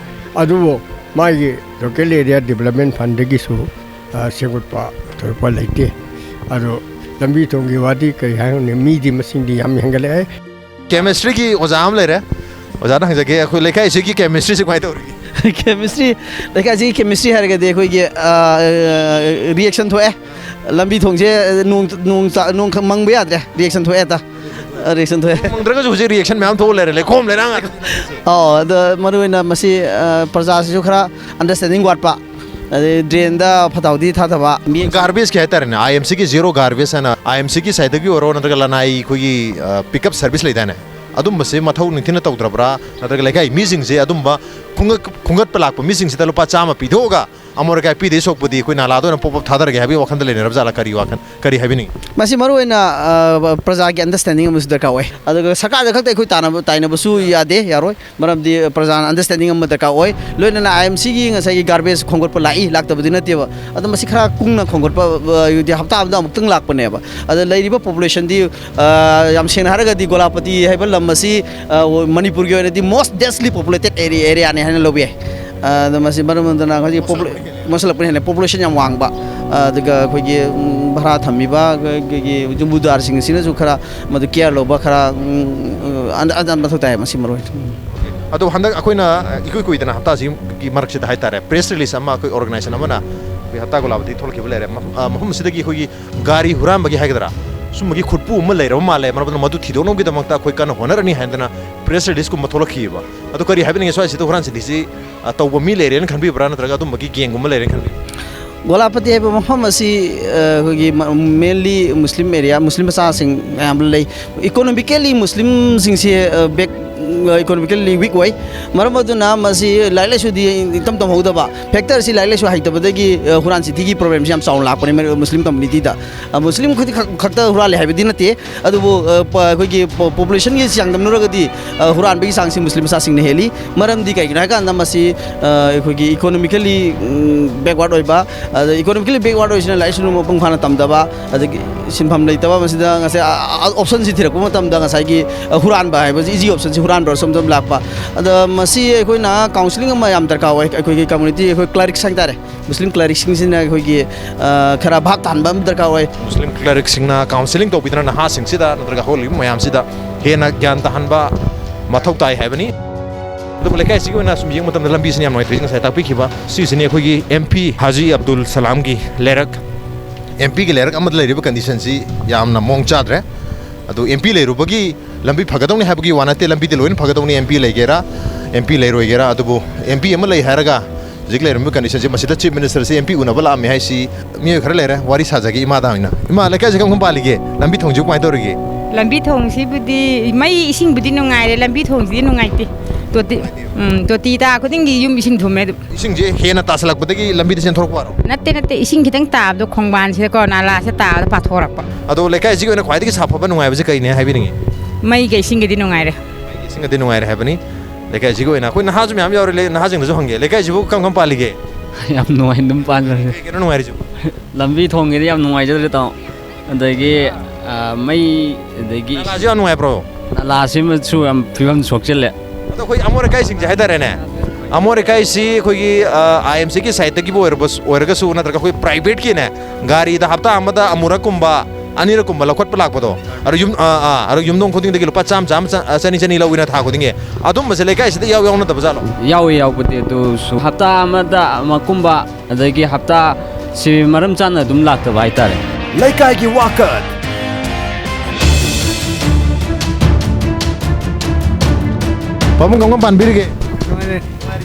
ꯑꯗꯨꯕꯨ ꯃꯥꯒꯤ ꯂꯣꯀꯦꯜ ꯑꯦꯔꯤꯌꯥ ꯗꯤꯕꯂꯞꯃꯦꯟ ꯐꯟꯗꯒꯤꯁꯨ ꯁꯦꯝꯒꯠꯄ ꯊꯣꯏꯗꯣꯛꯄ ꯂꯩꯇꯦ꯫ ꯑꯗꯣ ꯂꯝꯕꯤ ꯊꯣꯡꯒꯤ ꯋꯥꯗꯤ ꯀꯔꯤ ꯍꯥꯏꯔꯨꯅꯤ, ꯃꯤꯗꯤ ꯃꯁꯤꯡꯗꯤ ꯌꯥꯝ ꯍꯦꯟꯒꯠꯂꯛꯑꯦ꯫ ꯀꯦꯃꯤꯁꯇ꯭ꯔꯤꯒꯤ ꯑꯣꯖꯥ ꯑꯃ ꯂꯩꯔꯦ꯫ ꯑꯣꯖꯥꯗ ꯍꯪꯖꯒꯦ, ꯑꯩꯈꯣꯏ ꯂꯩꯀꯥꯏꯁꯤꯒꯤ ꯀꯦꯃꯤꯁꯇ꯭ꯔꯤꯁꯤ ꯀꯃꯥꯏꯅ ꯇꯧꯔꯤꯒꯦ? ꯀꯦꯃꯤꯁꯇ꯭ꯔꯤ, ꯂꯩꯀꯥꯏꯁꯤꯒꯤ ꯀꯦꯃꯤꯁꯇ꯭ꯔꯤ ꯍꯥꯏꯔꯒꯗꯤ ꯑꯩꯈꯣꯏꯒꯤ ꯔꯤꯌꯦꯛꯁꯟ ꯊꯣꯛꯑꯦ꯫ ꯂꯝꯕꯤ ꯊꯣꯡꯁꯦ ꯅꯣꯡ ꯅꯣꯡ ꯆ- ꯅꯣꯡ ꯈ- ꯃꯪꯕ ꯌꯥꯗ꯭ꯔꯦ, ꯔꯤꯌꯦꯛꯁꯟ ꯊꯣꯛꯑꯦ ꯍꯦꯛꯇ꯫ ꯔꯤꯌꯦꯛꯁꯟ ꯊꯣꯛꯑꯦ꯫ ꯐꯪꯗ꯭ꯔꯒꯁꯨ ꯍꯧꯖꯤꯛ ꯔꯤꯌꯦꯛꯁꯟ ꯃꯌꯥꯝ ꯊꯣꯛꯑ ꯂꯩꯔꯦ, ꯂꯩꯈꯣꯝ ꯂꯩꯔꯥꯡ ꯉꯥꯛꯇ꯫ ꯑꯣ, ꯑꯗꯣ ꯃꯔꯨꯑꯣꯏꯅ ꯃꯁꯤ ꯄ꯭ꯔꯖꯥꯁꯤꯁꯨ ꯈꯔ ꯑꯟꯗꯔꯁꯇꯦꯟꯗꯤꯡ ꯋꯥꯠꯄ, ꯑꯗꯩ ꯗ꯭ꯔꯦꯟꯗ ꯐꯠꯇ ꯍꯥꯎꯗꯤ ꯊꯥꯗꯕ, ꯃꯤ ꯒꯥꯔꯕꯦꯖꯀꯤ ꯍꯥꯏꯇꯥꯔꯦꯅꯦ, ꯑꯥꯏ ꯑꯦꯝ ꯁꯤꯒꯤ ꯖꯤꯔꯣ ꯒꯥꯔꯕꯦꯖ ꯍꯥꯏꯅ, ꯑꯥꯏ ꯑꯦꯝ ꯁꯤꯒꯤ ꯁꯥꯏꯠꯇꯒꯤ ꯑꯣꯏꯔꯣ ꯅꯠꯇ꯭ꯔꯒ ꯂꯅꯥꯏ ꯑꯩꯈꯣꯏꯒꯤ ꯄꯤꯛꯑꯞ ꯁꯔꯚꯤꯁ ꯂꯩꯗꯥꯏꯅꯦ, ꯑꯗꯨꯝꯕꯁꯦ ꯃꯊꯧ ꯅꯤꯡꯊꯤꯅ ꯇꯧꯗ꯭ꯔꯕ꯭ꯔꯥ? ꯅꯠꯇ꯭ꯔꯒ ꯂꯩꯀꯥꯏ ꯃꯤꯁꯤꯡꯁꯦ ꯑꯗꯨꯝꯕ ꯈꯨꯡꯒꯠ- ꯈꯨꯡꯒꯠꯄ ꯂꯥꯛꯄ ꯃꯤꯁꯤꯡꯁꯤꯗ ꯂꯨꯄꯥ ꯆꯥꯝꯃ ꯄꯤꯊꯣꯛꯑꯒ ꯑꯃꯣꯠ ꯑꯀꯥꯏ ꯄꯤꯗꯣꯏ ꯁꯣꯛꯄꯗꯤ ꯑꯩꯈꯣꯏ ꯅꯥꯂꯥꯗ ꯑꯣꯏꯅ ꯄꯣꯞ ꯄꯣꯞ ꯊꯥꯗꯔꯒꯦ ꯍꯥꯏꯕꯒꯤ ꯋꯥꯈꯜꯗ ꯂꯩꯅꯔꯕ ꯖꯥꯠꯂꯥ? ꯀꯔꯤ ꯋꯥꯈꯜ, ꯀꯔꯤ ꯍꯥꯏꯕꯤꯅꯤꯡꯉꯤ? ꯃꯁꯤ ꯃꯔꯨꯑꯣꯏꯅ ꯑ, ꯄ꯭ꯔꯖꯥꯒꯤ ꯑꯟꯗꯔꯁꯇꯦꯟꯗꯤꯡ ꯑꯃꯁꯨ ꯗꯔꯀꯥꯔ ꯑꯣꯏ꯫ ꯑꯗꯨꯒ ꯁꯔꯀꯥꯔꯗ ꯈꯛꯇ ꯑꯩꯈꯣꯏ ꯇꯥꯟꯅꯕ ꯇꯥꯏꯅꯕꯁꯨ ꯌꯥꯗꯦ, ꯌꯥꯔꯣꯏ꯫ ꯃꯔꯝꯗꯤ ꯄ꯭ꯔꯖꯥꯅ ꯑꯟꯗꯔꯁꯇꯦꯟꯗꯤꯡ ꯑꯃ ꯗꯔꯀꯥꯔ ꯑꯣꯏ꯫ ꯂꯣꯏꯅꯅ ꯑꯥꯏ ꯑꯦꯝ ꯁꯤꯒꯤ ꯉꯁꯥꯏꯒꯤ ꯒꯥꯔꯕꯦꯖ ꯈꯣꯝꯒꯠꯄ ꯂꯥꯛꯏ, ꯂꯥꯛꯇꯕꯗꯤ ꯅꯠꯇꯦꯕ꯫ ꯑꯗꯣ ꯃꯁꯤ ꯈꯔ ꯀꯨꯡꯅ ꯈꯣꯝꯒꯠꯄ, ꯑ, ꯍꯥꯏꯗꯤ ꯍꯞꯇꯥ ꯑꯃꯗ ꯑꯃꯨꯛꯇꯪ ꯂꯥꯛꯄꯅꯦꯕ꯫ ꯑꯗ ꯂꯩꯔꯤꯕ ꯄꯣꯄꯨꯂꯦꯁꯟꯗꯤ, ꯑ, ꯌꯥꯝ ꯁꯦꯡꯅ ꯍꯥꯏꯔꯒꯗꯤ ꯒꯣꯂꯥꯄꯇꯤ ꯍꯥꯏꯕ ꯂꯝ ꯑꯁꯤ, ꯑ, ꯃꯅꯤꯄꯨꯔꯒꯤ ꯑꯣꯏꯅꯗꯤ most densely populated area, areaꯅꯤ ꯍꯥꯏꯅ ꯂꯧꯕ ꯌꯥꯏ꯫ ꯑꯗ ꯃꯁꯤ ꯃꯔꯝ ꯑꯗꯨꯅ ꯍꯧꯖꯤꯛ ꯄꯣꯄꯨꯂꯦ- ꯃꯣꯠꯁꯤꯜꯂꯛꯄꯅ ꯍꯦꯟꯅ ꯄꯣꯄꯨꯂꯦꯁꯟ ꯌꯥꯝ ꯋꯥꯡꯕ, ꯑꯗꯨꯒ ꯑꯩꯈꯣꯏꯒꯤ, ꯎꯝ, ꯚꯔꯥ ꯊꯝꯃꯤꯕ ꯑꯩꯈꯣꯏꯒꯤ ꯖꯨꯝꯕꯨꯗꯥꯔꯁꯤꯡ ꯑꯁꯤꯅꯁꯨ ꯈꯔ ꯃꯗꯨ ꯀꯤꯌꯔ ꯂꯧꯕ ꯈꯔ, ꯎꯝ, ꯑꯟ- ꯑꯟ- ꯃꯊꯧ ꯇꯥꯏ, ꯃꯁꯤ ꯃꯔꯨ ꯑꯣꯏꯅ꯫ ꯑꯗꯣ ꯍꯟꯗꯛ ꯑꯩꯈꯣꯏꯅ ꯏꯀꯨꯏ ꯀꯨꯏꯗꯅ ꯍꯞꯇꯥꯁꯤꯒꯤ ꯃꯔꯛꯁꯤꯗ ꯍꯥꯏꯇꯥꯔꯦ, ꯄ꯭ꯔꯦꯁ ꯔꯤꯂꯤꯁ ꯑꯃ ꯑꯩꯈꯣꯏ ꯑꯣꯔꯒꯅꯥꯏꯖꯦꯁꯟ ꯑꯃꯅ ꯑꯩꯈꯣꯏ ꯍꯞꯇꯥ ꯒꯣꯂꯥꯕꯗꯒꯤ ꯊꯣꯛꯂꯛꯈꯤꯕ ꯂꯩꯔꯦ꯫ ꯃꯐꯝ ꯑ, ꯃꯐꯝ ꯑꯁꯤꯗꯒꯤ ꯑꯩꯈꯣꯏꯒꯤ ꯒꯥꯔꯤ ꯍꯨꯔꯥꯟꯕꯒꯤ ꯍꯥꯏꯒꯗ꯭ꯔꯥ, ꯁꯨꯝꯕꯒꯤ ꯈꯨꯠꯄꯨ ꯑꯃ ꯂꯩꯔꯕ ꯃꯥꯜꯂꯦ, ꯃꯔꯝ ꯑꯗꯨꯅ ꯃꯗꯨ ꯊꯤꯗꯣꯛꯅꯕꯒꯤꯗꯃꯛꯇ ꯑꯩꯈꯣꯏ ꯀꯟꯅ ꯍꯣꯠꯅꯔꯅꯤ ꯍꯥꯏꯗꯅ ꯄ꯭ꯔꯦꯁ ꯔꯤꯂꯤꯁꯀꯨꯝꯕ ꯊꯣꯛꯂꯛꯈꯤꯕ꯫ ꯑꯗꯣ ꯀꯔꯤ ꯍꯥꯏꯕꯤꯅꯤꯡꯉꯤ, ꯁ꯭ꯋꯥꯏꯁꯤꯗ ꯍꯨꯔꯥꯟ ꯆꯤꯟꯊꯤꯁꯤ ꯑ, ꯇꯧꯕ ꯃꯤ ꯂꯩꯔꯦꯅ ꯈꯟꯕꯤꯕ꯭ꯔꯥ, ꯅꯠꯇ꯭ꯔꯒ ꯑꯗꯨꯝꯕꯒꯤ ꯒꯦꯡꯒꯨꯝꯕ ꯂꯩꯔꯦꯅ ꯈꯟꯕꯤꯕ꯭ꯔꯥ? ꯒꯣꯂꯥꯄꯇꯤ ꯍꯥꯏꯕ ꯃꯐꯝ ꯑꯁꯤ, ꯑ, ꯑꯩꯈꯣꯏꯒꯤ ꯃ- mainly ꯃꯨꯁꯂꯤꯝ ꯑꯦꯔꯤꯌꯥ, ꯃꯨꯁꯂꯤꯝ ꯃꯆꯥꯁꯤꯡ ꯃꯌꯥꯝ ꯂꯩ꯫ ꯏꯀꯣꯅꯣꯃꯤꯀꯦꯜꯂꯤ ꯃꯨꯁꯂꯤꯝꯁꯤꯡꯁꯦ, ꯑ, ꯕꯦꯛ ꯏꯀꯣꯅꯣꯃꯤꯀꯦꯜꯂꯤ ꯋꯤꯛ ꯑꯣꯏ꯫ ꯃꯔꯝ ꯑꯗꯨꯅ ꯃꯁꯤ ꯂꯥꯏꯔꯤꯛ ꯂꯥꯏꯁꯨꯗꯤ ꯏꯇꯝ ꯇꯝꯍꯧꯗꯕ, ꯐꯦꯛꯇꯔꯁꯤ ꯂꯥꯏꯔꯤꯛ ꯂꯥꯏꯁꯨ ꯍꯩꯇꯕꯗꯒꯤ, ꯑ, ꯍꯨꯔꯥꯟ ꯆꯤꯊꯤꯒꯤ ꯄ꯭ꯔꯣꯕ꯭ꯂꯦꯝꯁꯤ ꯌꯥꯝ ꯆꯥꯎꯅ ꯂꯥꯛꯄꯅꯦ ꯃꯨꯁꯂꯤꯝ ꯀꯝꯃꯨꯅꯤꯇꯤꯗ꯫ ꯑ, ꯃꯨꯁꯂꯤꯝ ꯈꯨꯗꯤꯡ ꯈꯛ-, ꯈꯛꯇ ꯍꯨꯔꯥꯜꯂꯦ ꯍꯥꯏꯕꯗꯤ ꯅꯠꯇꯦ, ꯑꯗꯨꯕꯨ, ꯑ, ꯄ-, ꯑꯩꯈꯣꯏꯒꯤ ꯄꯣ-, ꯄꯣꯄꯨꯂꯦꯁꯟꯒꯤ ꯆꯥꯡꯗꯝꯅꯔꯒꯗꯤ, ꯑ, ꯍꯨꯔꯥꯟꯕꯒꯤ ꯆꯥꯡꯁꯤ ꯃꯨꯁꯂꯤꯝ ꯃꯆꯥꯁꯤꯡꯅ ꯍꯦꯜꯂꯤ꯫ ꯃꯔꯝꯗꯤ ꯀꯩꯒꯤꯅꯣ ꯍꯥꯏ ꯀꯥꯟꯗ ꯃꯁꯤ, ꯑ, ꯑꯩꯈꯣꯏꯒꯤ ꯏꯀꯣꯅꯣꯃꯤꯀꯦꯜꯂꯤ, ꯎꯝ, ꯕꯦꯛꯋꯥꯔꯗ ꯑꯣꯏꯕ, ꯑꯗ ꯏꯀꯣꯅꯣꯃꯤꯀꯦꯜꯂꯤ ꯕꯦꯛꯋꯥꯔꯗ ꯑꯣꯏꯁꯤꯅ ꯂꯥꯏꯔꯤꯛ ꯂꯥꯏꯁꯨ ꯃꯄꯨꯡ ꯐꯥꯅ ꯇꯝꯗꯕ, ꯑꯗꯒꯤ ꯁꯤꯟꯐꯝ ꯂꯩꯇꯕ, ꯃꯁꯤꯗ ꯉꯁꯥꯏ, ꯑ, ꯑ, ꯑꯣꯞꯁꯟꯁꯤ ꯊꯤꯔꯛꯄ ꯃꯇꯝꯗ ꯉꯁꯥꯏꯒꯤ, ꯑ, ꯍꯨꯔꯥꯟꯕ ꯍꯥꯏꯕꯁꯤ ꯏꯖꯤ ꯑꯣꯞꯁꯟꯁꯤ ꯍꯨꯔꯥꯟꯕ ꯁꯨꯝ ꯁꯨꯝ ꯂꯥꯛꯄ꯫ ꯑꯗ ꯃꯁꯤ ꯑꯩꯈꯣꯏꯅ ꯀꯥꯎꯟꯁꯤꯂꯤꯡ ꯑꯃ ꯌꯥꯝ ꯗꯔꯀꯥꯔ ꯑꯣꯏ꯫ ꯑꯩꯈꯣꯏꯒꯤ ꯀꯝꯃꯨꯅꯤꯇꯤ, ꯑꯩꯈꯣꯏ ꯀ꯭ꯂꯔꯤꯛꯁ ꯍꯥꯏꯇꯥꯔꯦ, ꯃꯨꯁꯂꯤꯝ ꯀ꯭ꯂꯔꯤꯛꯁꯤꯡꯁꯤꯅ ꯑꯩꯈꯣꯏꯒꯤ, ꯑ, ꯈꯔ ꯚꯥꯞ ꯇꯥꯍꯟꯕ ꯑꯃ ꯗꯔꯀꯥꯔ ꯑꯣꯏ꯫ ꯃꯨꯁꯂꯤꯝ ꯀ꯭ꯂꯔꯤꯛꯁꯤꯡꯅ ꯀꯥꯎꯟꯁꯤꯂꯤꯡ ꯇꯧꯕꯤꯗꯅ ꯅꯍꯥꯁꯤꯡꯁꯤꯗ ꯅꯠꯇ꯭ꯔꯒ ꯍꯧꯒꯠꯂꯤꯕ ꯃꯌꯥꯝꯁꯤꯗ ꯍꯦꯟꯅ ꯒ꯭ꯌꯥꯟ ꯇꯥꯍꯟꯕ ꯃꯊꯧ ꯇꯥꯏ ꯍꯥꯏꯕꯅꯤ꯫ ꯑꯗꯨꯕꯨ ꯂꯩꯀꯥꯏꯁꯤꯒꯤ ꯑꯣꯏꯅ ꯁꯨꯝ ꯌꯦꯡꯕ ꯃꯇꯝꯗ ꯂꯝꯕꯤꯁꯤꯅ ꯌꯥꯝ ꯅꯨꯡꯉꯥꯏꯇ꯭ꯔꯤꯁꯦ ꯉꯁꯥꯏ ꯇꯥꯛꯄꯤꯈꯤꯕ ꯁꯤꯁꯤꯅꯤ ꯑꯩꯈꯣꯏꯒꯤ ꯑꯦꯝ ꯄꯤ ꯍꯥꯖꯤ ꯑꯕꯗꯨꯜ ꯁꯂꯥꯝꯒꯤ ꯂꯩꯔꯛ꯫ ꯑꯦꯝ ꯄꯤꯒꯤ ꯂꯩꯔꯛ ꯑꯃꯗ ꯂꯩꯔꯤꯕ ꯀꯟꯗꯤꯁꯟꯁꯤ ꯌꯥꯝꯅ ꯃꯑꯣꯡ ꯆꯥꯗ꯭ꯔꯦ꯫ ꯑꯗꯨ ꯑꯦꯝ ꯄꯤ ꯂꯩꯔꯨꯕꯒꯤ ꯂꯝꯕꯤ ꯐꯒꯗꯧꯅꯤ ꯍꯥꯏꯕꯒꯤ ꯋꯥ ꯅꯠꯇꯦ, ꯂꯝꯕꯤꯗꯤ ꯂꯣꯏꯅ ꯐꯒꯗꯧꯅꯤ, ꯑꯦꯝ ꯄꯤ ꯂꯩꯒꯦꯔꯥ, ꯑꯦꯝ ꯄꯤ ꯂꯩꯔꯣꯏꯒꯦꯔꯥ꯫ ꯑꯗꯨꯕꯨ ꯑꯦꯝ ꯄꯤ ꯑꯃ ꯂꯩ ꯍꯥꯏꯔꯒ ꯍꯧꯖꯤꯛ ꯂꯩꯔꯝꯃꯤꯕ ꯀꯟꯗꯤꯁꯟꯁꯤ, ꯃꯁꯤꯗ ꯆꯤꯐ ꯃꯤꯅꯤꯁꯇꯔꯁꯤ ꯑꯦꯝ ꯄꯤ ꯎꯅꯕ ꯂꯥꯛꯑꯝꯃꯤ ꯍꯥꯏꯁꯤ ꯃꯤꯑꯣꯏ ꯈꯔ ꯂꯩꯔꯦ꯫ ꯋꯥꯔꯤ ꯁꯥꯖꯒꯦ ꯏꯃꯥꯗ ꯑꯣꯏꯅ꯫ ꯏꯃꯥ, ꯂꯩꯀꯥꯏꯁꯤ ꯀꯔꯝ ꯀꯔꯝ ꯄꯥꯜꯂꯤꯒꯦ? ꯂꯝꯕꯤ ꯊꯣꯡꯁꯤꯕꯨ ꯀꯃꯥꯏꯅ ꯇꯧꯔꯤꯒꯦ? ꯂꯝꯕꯤ ꯊꯣꯡꯁꯤꯕꯨꯗꯤ, ꯃꯩ ꯏꯁꯤꯡꯕꯨꯗꯤ ꯅꯨꯡꯉꯥꯏꯔꯦ, ꯂꯝꯕꯤ ꯊꯣꯡꯁꯤꯗꯤ ꯅꯨꯡꯉꯥꯏꯇꯦ꯫ ꯇꯣꯇꯤ, ꯎꯝ, ꯇꯣꯇꯤ ꯇꯥ ꯈꯨꯗꯤꯡꯒꯤ ꯌꯨꯝ ꯏꯁꯤꯡ ꯊꯨꯝꯃꯦ ꯑꯗꯨꯝ꯫ ꯏꯁꯤꯡꯁꯦ ꯍꯦꯟꯅ ꯇꯥꯁꯜꯂꯛꯄꯗꯒꯤ ꯂꯝꯕꯤꯗ ꯆꯦꯟꯊꯣꯔꯛꯄꯔꯣ? ꯅꯠꯇꯦ, ꯅꯠꯇꯦ, ꯏꯁꯤꯡ ꯈꯤꯇꯪ ꯇꯥꯕꯗꯣ ꯈꯣꯡꯕꯥꯟꯁꯤꯗꯀꯣ, ꯅꯥꯂꯥꯁꯤꯗ ꯇꯥꯕꯗ ꯄꯥꯊꯣꯔꯛꯄ꯫ ꯑꯗꯣ ꯂꯩꯀꯥꯏꯁꯤꯒꯤ ꯑꯣꯏꯅ ꯈ꯭ꯋꯥꯏꯗꯒꯤ ꯁꯥꯐꯕ ꯅꯨꯡꯉꯥꯏꯕꯁꯦ ꯀꯩꯅꯦ ꯍꯥꯏꯕꯤꯅꯤꯡꯉꯤ? ꯃꯩꯒ ꯏꯁꯤꯡꯒꯗꯤ ꯅꯨꯡꯉꯥꯏꯔꯦ꯫ ꯏꯁꯤꯡꯒꯗꯤ ꯅꯨꯡꯉꯥꯏꯔꯦ ꯍꯥꯏꯕꯅꯤ꯫ ꯂꯩꯀꯥꯏꯁꯤꯒꯤ ꯑꯣꯏꯅ ꯑꯩꯈꯣꯏ ꯅꯍꯥꯁꯨ ꯃꯌꯥꯝ ꯌꯥꯎꯔꯤ, ꯂꯩ-, ꯅꯍꯥꯁꯤꯡꯗꯁꯨ ꯍꯪꯒꯦ, ꯂꯩꯀꯥꯏꯁꯤꯕꯨ ꯀꯔꯝ ꯀꯔꯝ ꯄꯥꯜꯂꯤꯒꯦ? ꯌꯥꯝ ꯅꯨꯡꯉꯥꯏ, ꯑꯗꯨꯝ ꯄꯥꯟꯖꯔꯦ꯫ ꯀꯩ ꯀꯩꯅꯣ ꯅꯨꯡꯉꯥꯏꯔꯤꯁꯤꯕꯨ? ꯂꯝꯕꯤ ꯊꯣꯡꯒꯤꯗꯤ ꯌꯥꯝ ꯅꯨꯡꯉꯥꯏꯖꯗ꯭ꯔꯦ, ꯇꯥꯃꯣ꯫ ꯑꯗꯒꯤ, ꯑ, ꯃꯩ, ꯑꯗꯒꯤ ꯅꯂꯥꯁꯨ ꯌꯥꯝ ꯅꯨꯡꯉꯥꯏꯕ꯭ꯔꯣ? ꯅꯂꯥꯁꯤꯃꯁꯨ ꯌꯥꯝ ꯐꯤꯕꯝ ꯁꯣꯛꯆꯤꯜꯂꯦ꯫ ꯑꯗꯣ ꯑꯩꯈꯣꯏ ꯑꯃꯣꯠ ꯑꯀꯥꯏꯁꯤꯡꯁꯦ ꯍꯥꯏꯇꯥꯔꯦꯅꯦ, ꯑꯃꯣꯠ ꯑꯀꯥꯏꯁꯤ ꯑꯩꯈꯣꯏꯒꯤ, ꯑ, ꯑꯥꯏ ꯑꯦꯝ ꯁꯤꯒꯤ ꯁꯥꯏꯠꯇꯒꯤꯕꯨ ꯑꯣꯏꯔꯕꯁꯨ, ꯑꯣꯏꯔꯒꯁꯨ, ꯅꯠꯇ꯭ꯔꯒ ꯑꯩꯈꯣꯏ ꯄ꯭ꯔꯥꯏꯚꯦꯠꯀꯤꯅꯦ, ꯒꯥꯔꯤꯗ ꯍꯞꯇꯥ ꯑꯃꯗ ꯑꯃꯨꯔꯛꯀꯨꯝꯕ, ꯑꯅꯤꯔꯛꯀꯨꯝꯕ ꯂꯧꯈꯠꯄ ꯂꯥꯛꯄꯗꯣ, ꯑꯗꯣ ꯌꯨꯝ-, ꯑ, ꯑ, ꯑꯗꯣ ꯌꯨꯝꯊꯣꯡ ꯈꯨꯗꯤꯡꯗꯒꯤ ꯂꯨꯄꯥ ꯆꯥꯝꯃ, ꯆꯥꯝꯃ, ꯆ-, ꯆꯅꯤ, ꯆꯅꯤ ꯂꯧꯋꯤꯅ ꯊꯥ ꯈꯨꯗꯤꯡꯒꯤ꯫ ꯑꯗꯨꯝꯕꯁꯦ ꯂꯩꯀꯥꯏꯁꯤꯗ ꯏꯌꯥꯎ ꯌꯥꯎꯅꯗꯕ ꯖꯥꯠꯂꯣ? ꯌꯥꯎꯏ, ꯌꯥꯎꯕꯗꯤ, ꯑꯗꯨꯁꯨ ꯍꯞꯇꯥ ꯑꯃꯗ ꯑꯃꯛꯀꯨꯝꯕ, ꯑꯗꯒꯤ ꯍꯞꯇꯥ ꯁꯤ ꯃꯔꯝ ꯆꯥꯅ ꯑꯗꯨꯝ ꯂꯥꯛꯇꯕ ꯍꯥꯏꯇꯥꯔꯦ꯫ ꯂꯩꯀꯥꯏꯒꯤ ꯋꯥꯀꯠ꯫ ꯄꯥꯕꯨꯡ ꯀꯔꯝ ꯀꯔꯝ ꯄꯥꯟꯕꯤꯔꯤꯒꯦ? ꯅꯨꯡꯉꯥꯏꯔꯦ꯫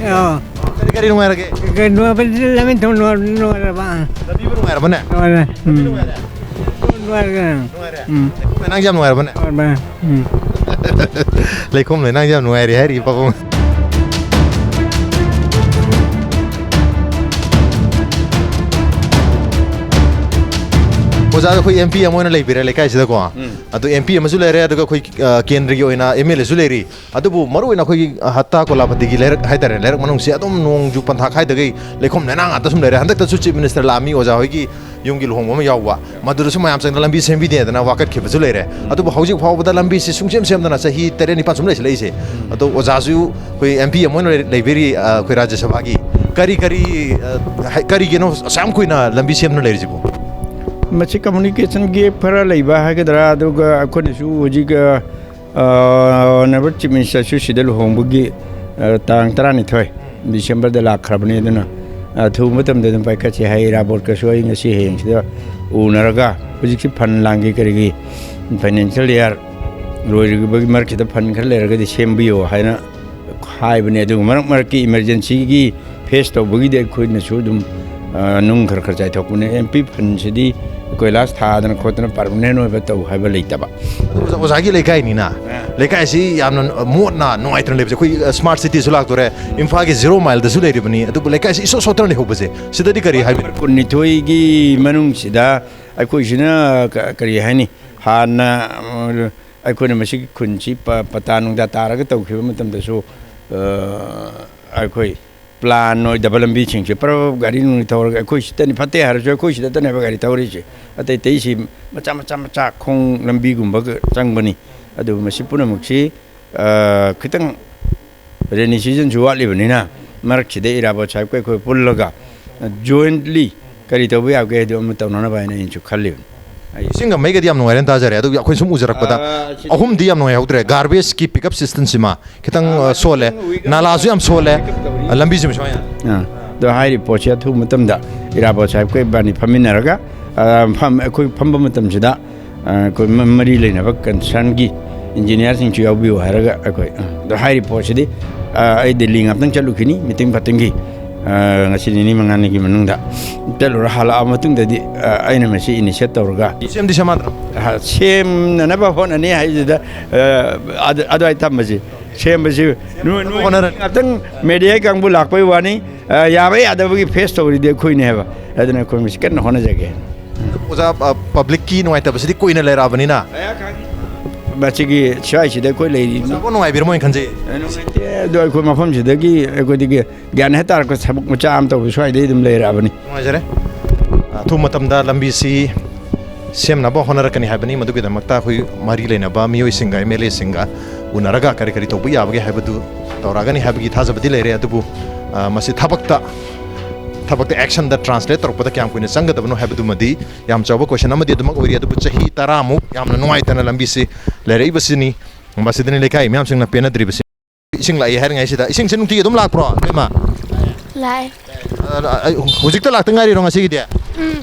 ꯑꯥ꯫ ꯀꯔꯤ ꯀꯔꯤ ꯅꯨꯡꯉꯥꯏꯔꯒꯦ? ꯀꯩꯅꯣ, ꯂꯝꯕꯤ ꯊꯣꯡ ꯅꯨꯡꯉꯥꯏ-, ꯅꯨꯡꯉꯥꯏꯔꯕ? ꯂꯝꯕꯤꯕꯨ ꯅꯨꯡꯉꯥꯏꯔꯕꯅꯦ? ꯅꯨꯡꯉꯥꯏꯔꯦ꯫ ꯎꯝ꯫ ꯅꯨꯡꯉꯥꯏꯔꯦ꯫ ꯅꯨꯡꯉꯥꯏꯔꯦ꯫ ꯅꯨꯡꯉꯥꯏꯔꯦ꯫ ꯎꯝ꯫ ꯅꯪꯁꯨ ꯌꯥꯝ ꯅꯨꯡꯉꯥꯏꯔꯕꯅꯦ? ꯅꯨꯡꯉꯥꯏꯔꯦ꯫ ꯎꯝ꯫ ꯂꯩꯈꯣꯝ ꯂꯩꯅꯥꯡꯁꯦ ꯌꯥꯝ ꯅꯨꯡꯉꯥꯏꯔꯦ ꯍꯥꯏꯔꯤ ꯄꯥꯕꯨꯡ꯫ ꯑꯣꯖꯥ, ꯑꯩꯈꯣꯏ ꯑꯦꯝ ꯄꯤ ꯑꯃ ꯑꯣꯏꯅ ꯂꯩꯕꯤꯔꯦ ꯂꯩꯀꯥꯏꯁꯤꯗꯀꯣ꯫ ꯑꯗꯨ ꯑꯦꯝ ꯄꯤ ꯑꯃꯁꯨ ꯂꯩꯔꯦ, ꯑꯗꯨꯒ ꯑꯩꯈꯣꯏ, ꯑ, ꯀꯦꯟꯗ꯭ꯔꯒꯤ ꯑꯣꯏꯅ ꯑꯦꯝ ꯑꯦꯜ ꯑꯦꯁꯨ ꯂꯩꯔꯤ꯫ ꯑꯗꯨꯕꯨ ꯃꯔꯨꯑꯣꯏꯅ ꯑꯩꯈꯣꯏꯒꯤ ꯍꯠꯇꯥ ꯀꯣꯂꯥꯄꯇꯤꯒꯤ ꯂꯩꯔꯛ ꯍꯥꯏꯇꯥꯔꯦ, ꯂꯩꯔꯛ ꯃꯅꯨꯡꯁꯦ ꯑꯗꯨꯝ ꯅꯣꯡꯖꯨ ꯄꯟꯊꯥ ꯈꯥꯏꯗꯒꯩ ꯂꯩꯈꯣꯝ ꯂꯩꯅꯥꯡ ꯉꯥꯛꯇ ꯁꯨꯝ ꯂꯩꯔꯦ꯫ ꯍꯟꯗꯛꯇꯁꯨ ꯆꯤꯐ ꯃꯤꯅꯤꯁꯇꯔ ꯂꯥꯛꯑꯝꯃꯤ ꯑꯣꯖꯥ ꯍꯣꯏꯒꯤ ꯌꯨꯝꯒꯤ ꯂꯨꯍꯣꯡꯕ ꯑꯃ ꯌꯥꯎꯕ, ꯃꯗꯨꯗꯁꯨ ꯃꯌꯥꯝ ꯆꯪꯗꯅ ꯂꯝꯕꯤ ꯁꯦꯝꯕꯤꯗꯦꯗꯅ ꯋꯥꯀꯠꯈꯤꯕꯁꯨ ꯂꯩꯔꯦ꯫ ꯑꯗꯨꯕꯨ ꯍꯧꯖꯤꯛ ꯐꯥꯎꯕꯗ ꯂꯝꯕꯤꯁꯤ ꯁꯨꯡꯁꯦꯝ ꯁꯦꯝꯗꯅ ꯆꯍꯤ ꯇꯔꯦꯠ ꯅꯤꯄꯥꯜ ꯁꯨꯝ ꯂꯩꯁꯤꯜꯂꯛꯏꯁꯦ꯫ ꯑꯗꯣ ꯑꯣꯖꯥꯁꯨ ꯑꯩꯈꯣꯏ ꯑꯦꯝ ꯄꯤ ꯑꯃ ꯑꯣꯏꯅ ꯂꯩ-, ꯂꯩꯕꯤꯔꯤ, ꯑ, ꯑꯩꯈꯣꯏ ꯔꯥꯖ꯭ꯌ ꯁꯚꯥꯒꯤ꯫ ꯀꯔꯤ ꯀꯔꯤ, ꯑ, ꯍꯥꯏ-, ꯀꯔꯤꯒꯤꯅꯣ ꯑꯁꯨꯛ ꯌꯥꯝ ꯀꯨꯏꯅ ꯂꯝꯕꯤ ꯁꯦꯝꯗꯅ ꯂꯩꯔꯤꯁꯤꯕꯨ? ꯃꯁꯤ ꯀꯝꯃꯨꯅꯤꯀꯦꯁꯟ ꯒꯦꯞ ꯈꯔ ꯂꯩꯕ ꯍꯥꯏꯒꯗ꯭ꯔꯥ, ꯑꯗꯨꯒ ꯑꯩꯈꯣꯏꯅꯁꯨ ꯍꯧꯖꯤꯛ, ꯑ, ꯑ, ꯑꯣꯅꯔꯦꯕꯜ ꯆꯤꯐ ꯃꯤꯅꯤꯁꯇꯔꯁꯨ ꯁꯤꯗ ꯂꯨꯍꯣꯡꯕꯒꯤ, ꯑ, ꯇꯥꯡ ꯇꯔꯥꯅꯤꯊꯣꯏ ꯗꯤꯁꯦꯝꯕꯔꯗ ꯂꯥꯛꯈ꯭ꯔꯕꯅꯤ꯫ ꯑꯗꯨꯅ, ꯑ, ꯑꯊꯨꯕ ꯃꯇꯝꯗ ꯑꯗꯨꯝ ꯄꯥꯏꯈꯠꯁꯦ ꯍꯥꯏ꯫ ꯏꯔꯥꯕꯣꯠꯀꯁꯨ ꯑꯩ ꯉꯁꯤ ꯍꯌꯦꯡꯁꯤꯗ ꯎꯅꯔꯒ ꯍꯧꯖꯤꯛꯁꯤ ꯐꯟ ꯂꯥꯡꯒꯤ ꯀꯔꯤꯒꯤ ꯐꯥꯏꯅꯥꯟꯁꯤꯌꯦꯜ ꯏꯌꯥꯔ ꯂꯣꯏꯔꯕꯒꯤ ꯃꯔꯛꯁꯤꯗ ꯐꯟ ꯈꯔ ꯂꯩꯔꯒꯗꯤ ꯁꯦꯝꯕꯤꯌꯣ ꯍꯥꯏꯅ ꯍꯥꯏꯕꯅꯦ꯫ ꯑꯗꯨꯒ ꯃꯔꯛ ꯃꯔꯛꯀꯤ ꯏꯃꯔꯖꯦꯟꯁꯤꯒꯤ ꯐꯦꯁ ꯇꯧꯕꯒꯤꯗꯤ ꯑꯩꯈꯣꯏꯅꯁꯨ ꯑꯗꯨꯝ, ꯑ, ꯅꯨꯡ ꯈꯔ ꯈꯔ ꯆꯥꯏꯊꯣꯛꯄꯅꯦ꯫ ꯑꯦꯝ ꯄꯤ ꯐꯟꯁꯤꯗꯤ ꯀꯣꯏꯂꯥꯁ ꯊꯥꯗꯅ ꯈꯣꯠꯇꯅ ꯄꯔꯃꯅꯦꯟ ꯑꯣꯏꯕ ꯇꯧ ꯍꯥꯏꯕ ꯂꯩꯇꯕ꯫ ꯑꯗꯨ ꯑꯣꯖꯥ-, ꯑꯣꯖꯥꯒꯤ ꯂꯩꯀꯥꯏꯅꯤꯅ, ꯑ, ꯂꯩꯀꯥꯏꯁꯤ ꯌꯥꯝꯅ ꯃꯣꯠꯅ ꯅꯨꯡꯉꯥꯏꯇꯅ ꯂꯩꯕꯁꯦ꯫ ꯑꯩꯈꯣꯏ, ꯑ, ꯁ꯭ꯃꯥꯔꯠ ꯁꯤꯇꯤꯁꯨ ꯂꯥꯛꯇꯣꯔꯦ, ꯏꯝꯐꯥꯜꯒꯤ ꯖꯤꯔꯣ ꯃꯥꯏꯜꯗꯁꯨ ꯂꯩꯔꯤꯕꯅꯤ, ꯑꯗꯨꯕꯨ ꯂꯩꯀꯥꯏꯁꯤ ꯏꯁꯣꯠ ꯁꯣꯠꯇꯅ ꯂꯩꯍꯧꯕꯁꯦ, ꯁꯤꯗꯗꯤ ꯀꯔꯤ ꯍꯥꯏꯕꯤꯅꯤꯡ? ꯀꯨꯟꯅꯤꯊꯣꯏꯒꯤ ꯃꯅꯨꯡꯁꯤꯗ ꯑꯩꯈꯣꯏꯁꯤꯅ ꯀ-, ꯀꯔꯤ ꯍꯥꯏꯅꯤ, ꯍꯥꯟꯅ, ꯑ, ꯑꯩꯈꯣꯏꯅ ꯃꯁꯤꯒꯤ ꯈꯨꯟꯁꯤ ꯄ-, ꯄꯇꯥ ꯅꯨꯡꯗꯥ ꯇꯥꯔꯒ ꯇꯧꯈꯤꯕ ꯃꯇꯝꯗꯁꯨ, ꯑ, ꯑꯩꯈꯣꯏ ꯄ꯭ꯂꯥꯟ ꯑꯣꯏꯗꯕ ꯂꯝꯕꯤꯁꯤꯡꯁꯦ ꯄꯔꯞ ꯒꯥꯔꯤ ꯅꯨꯡ ꯊꯧꯔꯒ ꯑꯩꯈꯣꯏ ꯁꯤꯗꯅꯤ ꯐꯠꯇꯦ ꯍꯥꯏꯔꯁꯨ ꯑꯩꯈꯣꯏ ꯁꯤꯗꯇꯅꯦꯕ ꯒꯥꯔꯤ ꯊꯧꯔꯤꯁꯦ꯫ ꯑꯇꯩ ꯑꯇꯩꯁꯤ ꯃꯆꯥ ꯃꯆꯥ ꯃꯆꯥ ꯈꯣꯡ ꯂꯝꯕꯤꯒꯨꯝꯕ ꯆꯪꯕꯅꯤ꯫ ꯑꯗꯨ ꯃꯁꯤ ꯄꯨꯝꯅꯃꯛꯁꯤ, ꯑ, ꯈꯤꯇꯪ ꯔꯦꯅꯤ ꯁꯤꯖꯟꯁꯨ ꯋꯥꯠꯂꯤꯕꯅꯤꯅ ꯃꯔꯛꯁꯤꯗ ꯏꯔꯥꯕꯣꯠ ꯁꯥꯍꯦꯕꯀ ꯑꯩꯈꯣꯏ ꯄꯨꯜꯂꯒ, ꯑ, ꯖꯣꯏꯟꯠꯂꯤ ꯀꯔꯤ ꯇꯧꯕ ꯌꯥꯒꯦ ꯍꯥꯏꯗꯣ ꯑꯃ ꯇꯧꯅꯅꯕ ꯍꯥꯏꯅ ꯑꯩꯅꯁꯨ ꯈꯜꯂꯤꯕꯅꯤ꯫ ꯑꯩ ꯏꯁꯤꯡꯒ ꯃꯩꯒꯗꯤ ꯌꯥꯝ ꯅꯨꯡꯉꯥꯏꯔꯦꯅ ꯇꯥꯖꯔꯦ꯫ ꯑꯗꯨ ꯑꯩꯈꯣꯏ ꯁꯨꯝ ꯎꯖꯔꯛꯄꯗ ꯑꯥ, ꯁꯤꯗꯤ ꯑꯍꯨꯝꯗꯤ ꯌꯥꯝ ꯅꯨꯡꯉꯥꯏꯍꯧꯗ꯭ꯔꯦ꯫ ꯒꯥꯔꯕꯦꯖꯀꯤ ꯄꯤꯛꯑꯞ ꯁꯤꯁꯇꯦꯝꯁꯤꯃ ꯈꯤꯇꯪ, ꯑꯥ, ꯑ, ꯁꯣꯜꯂꯦ꯫ ꯋꯤꯛ ꯑꯃ ꯅꯥꯂꯥꯁꯨ ꯌꯥꯝ ꯁꯣꯜꯂꯦ꯫ ꯄꯤꯛꯑꯞ ꯇꯧꯔꯤ꯫ ꯑ, ꯂꯝꯕꯤꯁꯤꯃ ꯁꯨꯃꯥꯏꯅ꯫ ꯑꯥ, ꯑꯗꯣ ꯍꯥꯏꯔꯤꯕ ꯄꯣꯠꯁꯦ ꯑꯊꯨꯕ ꯃꯇꯝꯗ ꯏꯔꯥꯕꯣꯠ ꯁꯥꯍꯦꯕꯀ ꯏꯕꯥꯅꯤ ꯐꯝꯃꯤꯟꯅꯔꯒ, ꯑ, ꯐꯝ-, ꯑꯩꯈꯣꯏ ꯐꯝꯕ ꯃꯇꯝꯁꯤꯗ, ꯑ, ꯑꯩꯈꯣꯏ ꯃ-, ꯃꯔꯤ ꯂꯩꯅꯕ ꯀꯟꯁꯔꯟꯒꯤ ꯏꯟꯖꯤꯅꯤꯌꯥꯔꯁꯤꯡꯁꯨ ꯌꯥꯎꯕꯤꯌꯨ ꯍꯥꯏꯔꯒ ꯑꯩꯈꯣꯏ, ꯑ, ꯑꯗꯣ ꯍꯥꯏꯔꯤꯕ ꯄꯣꯠꯁꯤꯗꯤ, ꯑ, ꯑꯩ ꯗꯤꯜꯂꯤ ꯉꯥꯛꯇꯪ ꯆꯠꯂꯨꯈꯤꯅꯤ ꯃꯤꯇꯤꯡ ꯐꯥꯇꯤꯡꯒꯤ꯫ ꯑ, ꯉꯁꯤ ꯅꯤꯅꯤ ꯃꯉꯥꯅꯤꯒꯤ ꯃꯅꯨꯡꯗ ꯆꯠꯂꯨꯔ ꯍꯜꯂꯛꯑ ꯃꯇꯨꯡꯗꯗꯤ, ꯑ, ꯑꯩꯅ ꯃꯁꯤ initiate ꯇꯧꯔꯒ ꯁꯦꯝꯗꯤ ꯁꯦꯝꯃꯗ꯭ꯔꯣ? ꯑ, ꯁꯦꯝꯅꯅꯕ ꯍꯣꯠꯅꯅꯤ ꯍꯥꯏꯁꯤꯗ, ꯑ, ꯑꯗꯨ-, ꯑꯗꯨꯋꯥꯏ ꯊꯝꯕꯁꯤ, ꯁꯦꯝꯕꯁꯤ ꯅꯣꯏ, ꯅꯣꯏ ꯍꯣꯠꯅꯔꯅꯤ꯫ ꯉꯥꯛꯇꯪ media ꯀꯥꯡꯕꯨ ꯂꯥꯛꯄꯩ ꯋꯥꯅꯤ, ꯑ, ꯌꯥꯕ ꯌꯥꯗꯕꯒꯤ face ꯇꯧꯔꯤꯗꯤ ꯑꯩꯈꯣꯏꯅꯦ ꯍꯥꯏꯕ꯫ ꯑꯗꯨꯅ ꯑꯩꯈꯣꯏ ꯃꯁꯤ ꯀꯟꯅ ꯍꯣꯠꯅꯖꯒꯦ꯫ ꯑꯣꯖꯥ, ꯑ, publicꯀꯤ ꯅꯨꯡꯉꯥꯏꯇꯕꯁꯤꯗꯤ ꯀꯨꯏꯅ ꯂꯩꯔꯛꯑꯕꯅꯤꯅ꯫ ꯃꯁꯤꯒꯤ ꯁ꯭ꯋꯥꯏꯁꯤꯗ ꯑꯩꯈꯣꯏ ꯂꯩꯔꯤ꯫ ꯑꯣꯖꯥꯕꯨ ꯅꯨꯡꯉꯥꯏꯕꯤꯔꯝꯃꯣꯏꯅ ꯈꯟꯖꯩ꯫ ꯑ, ꯅꯨꯡꯉꯥꯏꯇꯦ꯫ ꯑꯗꯣ ꯑꯩꯈꯣꯏ ꯃꯐꯝꯁꯤꯗꯒꯤ ꯑꯩꯈꯣꯏꯗꯒꯤ ꯒ꯭ꯌꯥꯟ ꯍꯥꯏꯇꯥꯔꯦꯀꯣ, ꯊꯕꯛ ꯃꯆꯥ ꯑꯃ ꯇꯧꯕ ꯁ꯭ꯋꯥꯏꯗꯩ ꯑꯗꯨꯝ ꯂꯩꯔꯛꯑꯕꯅꯤ꯫ ꯅꯨꯡꯉꯥꯏꯖꯔꯦ꯫ ꯑꯊꯨꯕ ꯃꯇꯝꯗ ꯂꯝꯕꯤꯁꯤ ꯁꯦꯝꯅꯕ ꯍꯣꯠꯅꯔꯛꯀꯅꯤ ꯍꯥꯏꯕꯅꯤ꯫ ꯃꯗꯨꯒꯤꯗꯃꯛꯇ ꯑꯩꯈꯣꯏ ꯃꯔꯤ ꯂꯩꯅꯕ ꯃꯤꯑꯣꯏꯁꯤꯡꯒ, MLAꯁꯤꯡꯒ ꯎꯅꯔꯒ ꯀꯔꯤ ꯀꯔꯤ ꯇꯧꯕ ꯌꯥꯕꯒꯦ ꯍꯥꯏꯕꯗꯨ ꯇꯧꯔꯛꯑꯒꯅꯤ ꯍꯥꯏꯕꯒꯤ ꯊꯥꯖꯕꯗꯤ ꯂꯩꯔꯦ꯫ ꯑꯗꯨꯕꯨ, ꯑ, ꯃꯁꯤ ꯊꯕꯛꯇ, ꯊꯕꯛꯇ actionꯗ translate ꯇꯧꯔꯛꯄꯗ ꯀꯌꯥꯝ ꯀꯨꯏꯅ ꯆꯪꯒꯗꯕꯅꯣ ꯍꯥꯏꯕꯗꯨꯃꯗꯤ ꯌꯥꯝ ꯆꯥꯎꯕ question ꯑꯃꯗꯤ ꯑꯗꯨꯃꯛ ꯑꯣꯏꯔꯤ꯫ ꯑꯗꯨꯕꯨ ꯆꯍꯤ ꯇꯔꯥꯃꯨꯛ ꯌꯥꯝꯅ ꯅꯨꯡꯉꯥꯏꯇꯅ ꯂꯝꯕꯤꯁꯤ ꯂꯩꯔꯛꯏꯕꯁꯤꯅꯤ꯫ ꯃꯁꯤꯗꯅꯤ ꯂꯩꯀꯥꯏ ꯃꯤꯌꯥꯝꯁꯤꯡꯅ ꯄꯦꯟꯅꯗ꯭ꯔꯤꯕꯁꯤ꯫ ꯏꯁꯤꯡ ꯂꯥꯛꯏ ꯍꯥꯏꯔꯤꯉꯩꯁꯤꯗ, ꯏꯁꯤꯡꯁꯦ ꯅꯨꯡꯇꯤꯒꯤ ꯑꯗꯨꯝ ꯂꯥꯛꯄ꯭ꯔꯣ, ꯏꯕꯦꯝꯃ? ꯂꯥꯛꯑꯦ꯫ ꯑ, ꯑ, ꯍꯧꯖꯤꯛꯇ ꯂꯥꯛꯇ ꯉꯥꯏꯔꯤꯔꯣ ꯉꯁꯤꯒꯤꯗꯤ? ꯎꯝ꯫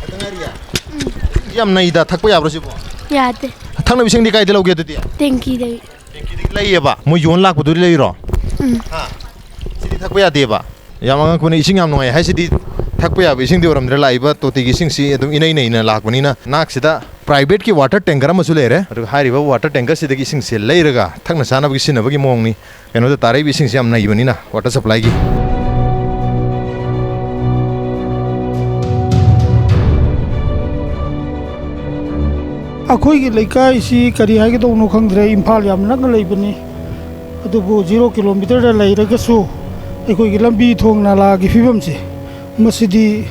ꯂꯥꯛꯇ ꯉꯥꯏꯔꯤꯌꯦ? ꯎꯝ꯫ ꯌꯥꯝ ꯅꯩꯗ, ꯊꯛꯄ ꯌꯥꯕ꯭ꯔꯣ ꯁꯤꯕꯣ? ꯌꯥꯗꯦ꯫ ꯊꯛꯅꯕ ꯏꯁꯤꯡꯗꯤ ꯀꯥꯏꯗ ꯂꯧꯒꯦ ꯑꯗꯨꯗꯤ? ꯇꯦꯡꯀꯤꯗꯒꯤ꯫ ꯇꯦꯡꯀꯤꯗꯒꯤ ꯂꯩꯌꯦꯕ? ꯃꯣꯏ ꯌꯣꯟ ꯂꯥꯛꯄꯗꯨꯗꯤ ꯂꯩꯔꯣ? ꯎꯝ꯫ ꯍꯥ? ꯁꯤꯗꯤ ꯊꯛꯄ ꯌꯥꯗꯦꯕ? ꯌꯥꯝ ꯑꯉꯛꯄꯅꯤ, ꯏꯁꯤꯡ ꯌꯥꯝ ꯅꯨꯡꯉꯥꯏ ꯍꯥꯏꯁꯤꯗꯤ ꯊꯛꯄ ꯌꯥꯕ ꯏꯁꯤꯡꯗꯤ ꯑꯣꯏꯔꯝꯗ꯭ꯔꯦ꯫ ꯂꯥꯛꯏꯕ ꯇꯣꯇꯤꯒꯤ ꯏꯁꯤꯡꯁꯤ ꯑꯗꯨꯝ ꯏꯅꯩ ꯅꯩꯅ ꯂꯥꯛꯄꯅꯤꯅ꯫ ꯅꯥꯛꯁꯤꯗ privateꯀꯤ water tanker ꯑꯃꯁꯨ ꯂꯩꯔꯦ꯫ ꯑꯗꯨꯒ ꯍꯥꯏꯔꯤꯕ water tankerꯁꯤꯗꯒꯤ ꯏꯁꯤꯡꯁꯦ ꯂꯩꯔꯒ ꯊꯛꯅ ꯆꯥꯅꯕꯒꯤ ꯁꯤꯖꯤꯟꯅꯕꯒꯤ ꯃꯑꯣꯡꯅꯤ꯫ ꯀꯩꯅꯣꯗ ꯇꯥꯔꯛꯏꯕ ꯏꯁꯤꯡꯁꯦ ꯌꯥꯝ ꯅꯩꯕꯅꯤꯅ, water supplyꯒꯤ꯫ ꯑꯩꯈꯣꯏꯒꯤ ꯂꯩꯀꯥꯏꯁꯤ ꯀꯔꯤ ꯍꯥꯏꯒꯗꯧꯕꯅꯣ ꯈꯪꯗ꯭ꯔꯦ, ꯏꯝꯐꯥꯜ ꯌꯥꯝ ꯅꯛꯅ ꯂꯩꯕꯅꯤ꯫ ꯑꯗꯨꯕꯨ zero kilometerꯗ ꯂꯩꯔꯒꯁꯨ ꯑꯩꯈꯣꯏꯒꯤ ꯂꯝꯕꯤ ꯊꯣꯡ ꯅꯥꯂꯥꯒꯤ ꯐꯤꯕꯝꯁꯦ, ꯃꯁꯤꯗꯤ,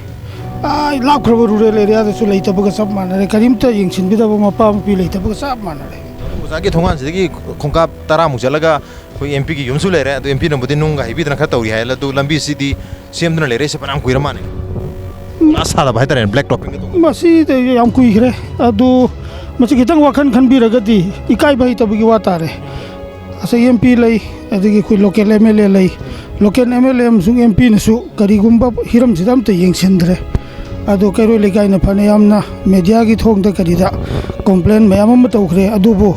ꯑꯥ, ꯂꯥꯞꯈ꯭ꯔꯕ rural areaꯗꯁꯨ ꯂꯩꯇꯕꯒ ꯆꯞ ꯃꯥꯟꯅꯔꯦ꯫ ꯀꯔꯤꯝꯇ ꯌꯦꯡꯁꯤꯟꯕꯤꯗꯕ ꯃꯄꯥ ꯃꯄꯤ ꯂꯩꯇꯕꯒ ꯆꯞ ꯃꯥꯟꯅꯔꯦ꯫ ꯑꯣꯖꯥꯒꯤ ꯊꯣꯡꯒꯥꯟꯁꯤꯗꯒꯤ ꯈꯣꯡꯀꯥꯞ ꯇꯔꯥꯃꯨꯛ ꯆꯠꯂꯒ ꯑꯩꯈꯣꯏ MPꯒꯤ ꯌꯨꯝꯁꯨ ꯂꯩꯔꯦ꯫ ꯑꯗꯨ MPꯅꯕꯨꯗꯤ ꯅꯨꯡꯒ ꯍꯩꯕꯤꯗꯅ ꯈꯔ ꯇꯧꯔꯤ ꯍꯥꯏ, ꯑꯗꯨ ꯂꯝꯕꯤꯁꯤꯗꯤ ꯁꯦꯝꯗꯨꯅ ꯂꯩꯔꯛꯏꯁꯦ ꯐꯅꯌꯥꯝ ꯀꯨꯏꯔ ꯃꯥꯜꯂꯦ꯫ ꯎꯝ꯫ ꯀꯣꯏꯂꯥꯁ ꯊꯥꯗꯕ ꯍꯥꯏꯇꯥꯔꯦꯅꯦ, black toppingꯒ ꯇꯧꯕ꯫ ꯃꯁꯤꯗ ꯌꯥꯝ ꯀꯨꯏꯈ꯭ꯔꯦ꯫ ꯑꯗꯨ ꯃꯁꯤ ꯈꯤꯇꯪ ꯋꯥꯈꯜ ꯈꯟꯕꯤꯔꯒꯗꯤ, ꯏꯀꯥꯏꯕ ꯍꯩꯇꯕꯒꯤ ꯋꯥ ꯇꯥꯔꯦ꯫ ꯉꯁꯥꯏ MP ꯂꯩ, ꯑꯗꯒꯤ ꯑꯩꯈꯣꯏ local MLA ꯂꯩ꯫ Local MLA ꯑꯃꯁꯨꯡ MPꯅꯁꯨ ꯀꯔꯤꯒꯨꯝꯕ ꯍꯤꯔꯝꯁꯤꯗ ꯑꯝꯇ ꯌꯦꯡꯁꯤꯟꯗ꯭ꯔꯦ꯫ ꯑꯗꯣ ꯀꯩꯔꯣꯏ ꯂꯩꯀꯥꯏꯅ ꯐꯅ ꯌꯥꯝꯅ mediaꯒꯤ ꯊꯣꯡꯗ ꯀꯔꯤꯗ complain ꯃꯌꯥꯝ ꯑꯃ ꯇꯧꯈ꯭ꯔꯦ, ꯑꯗꯨꯕꯨ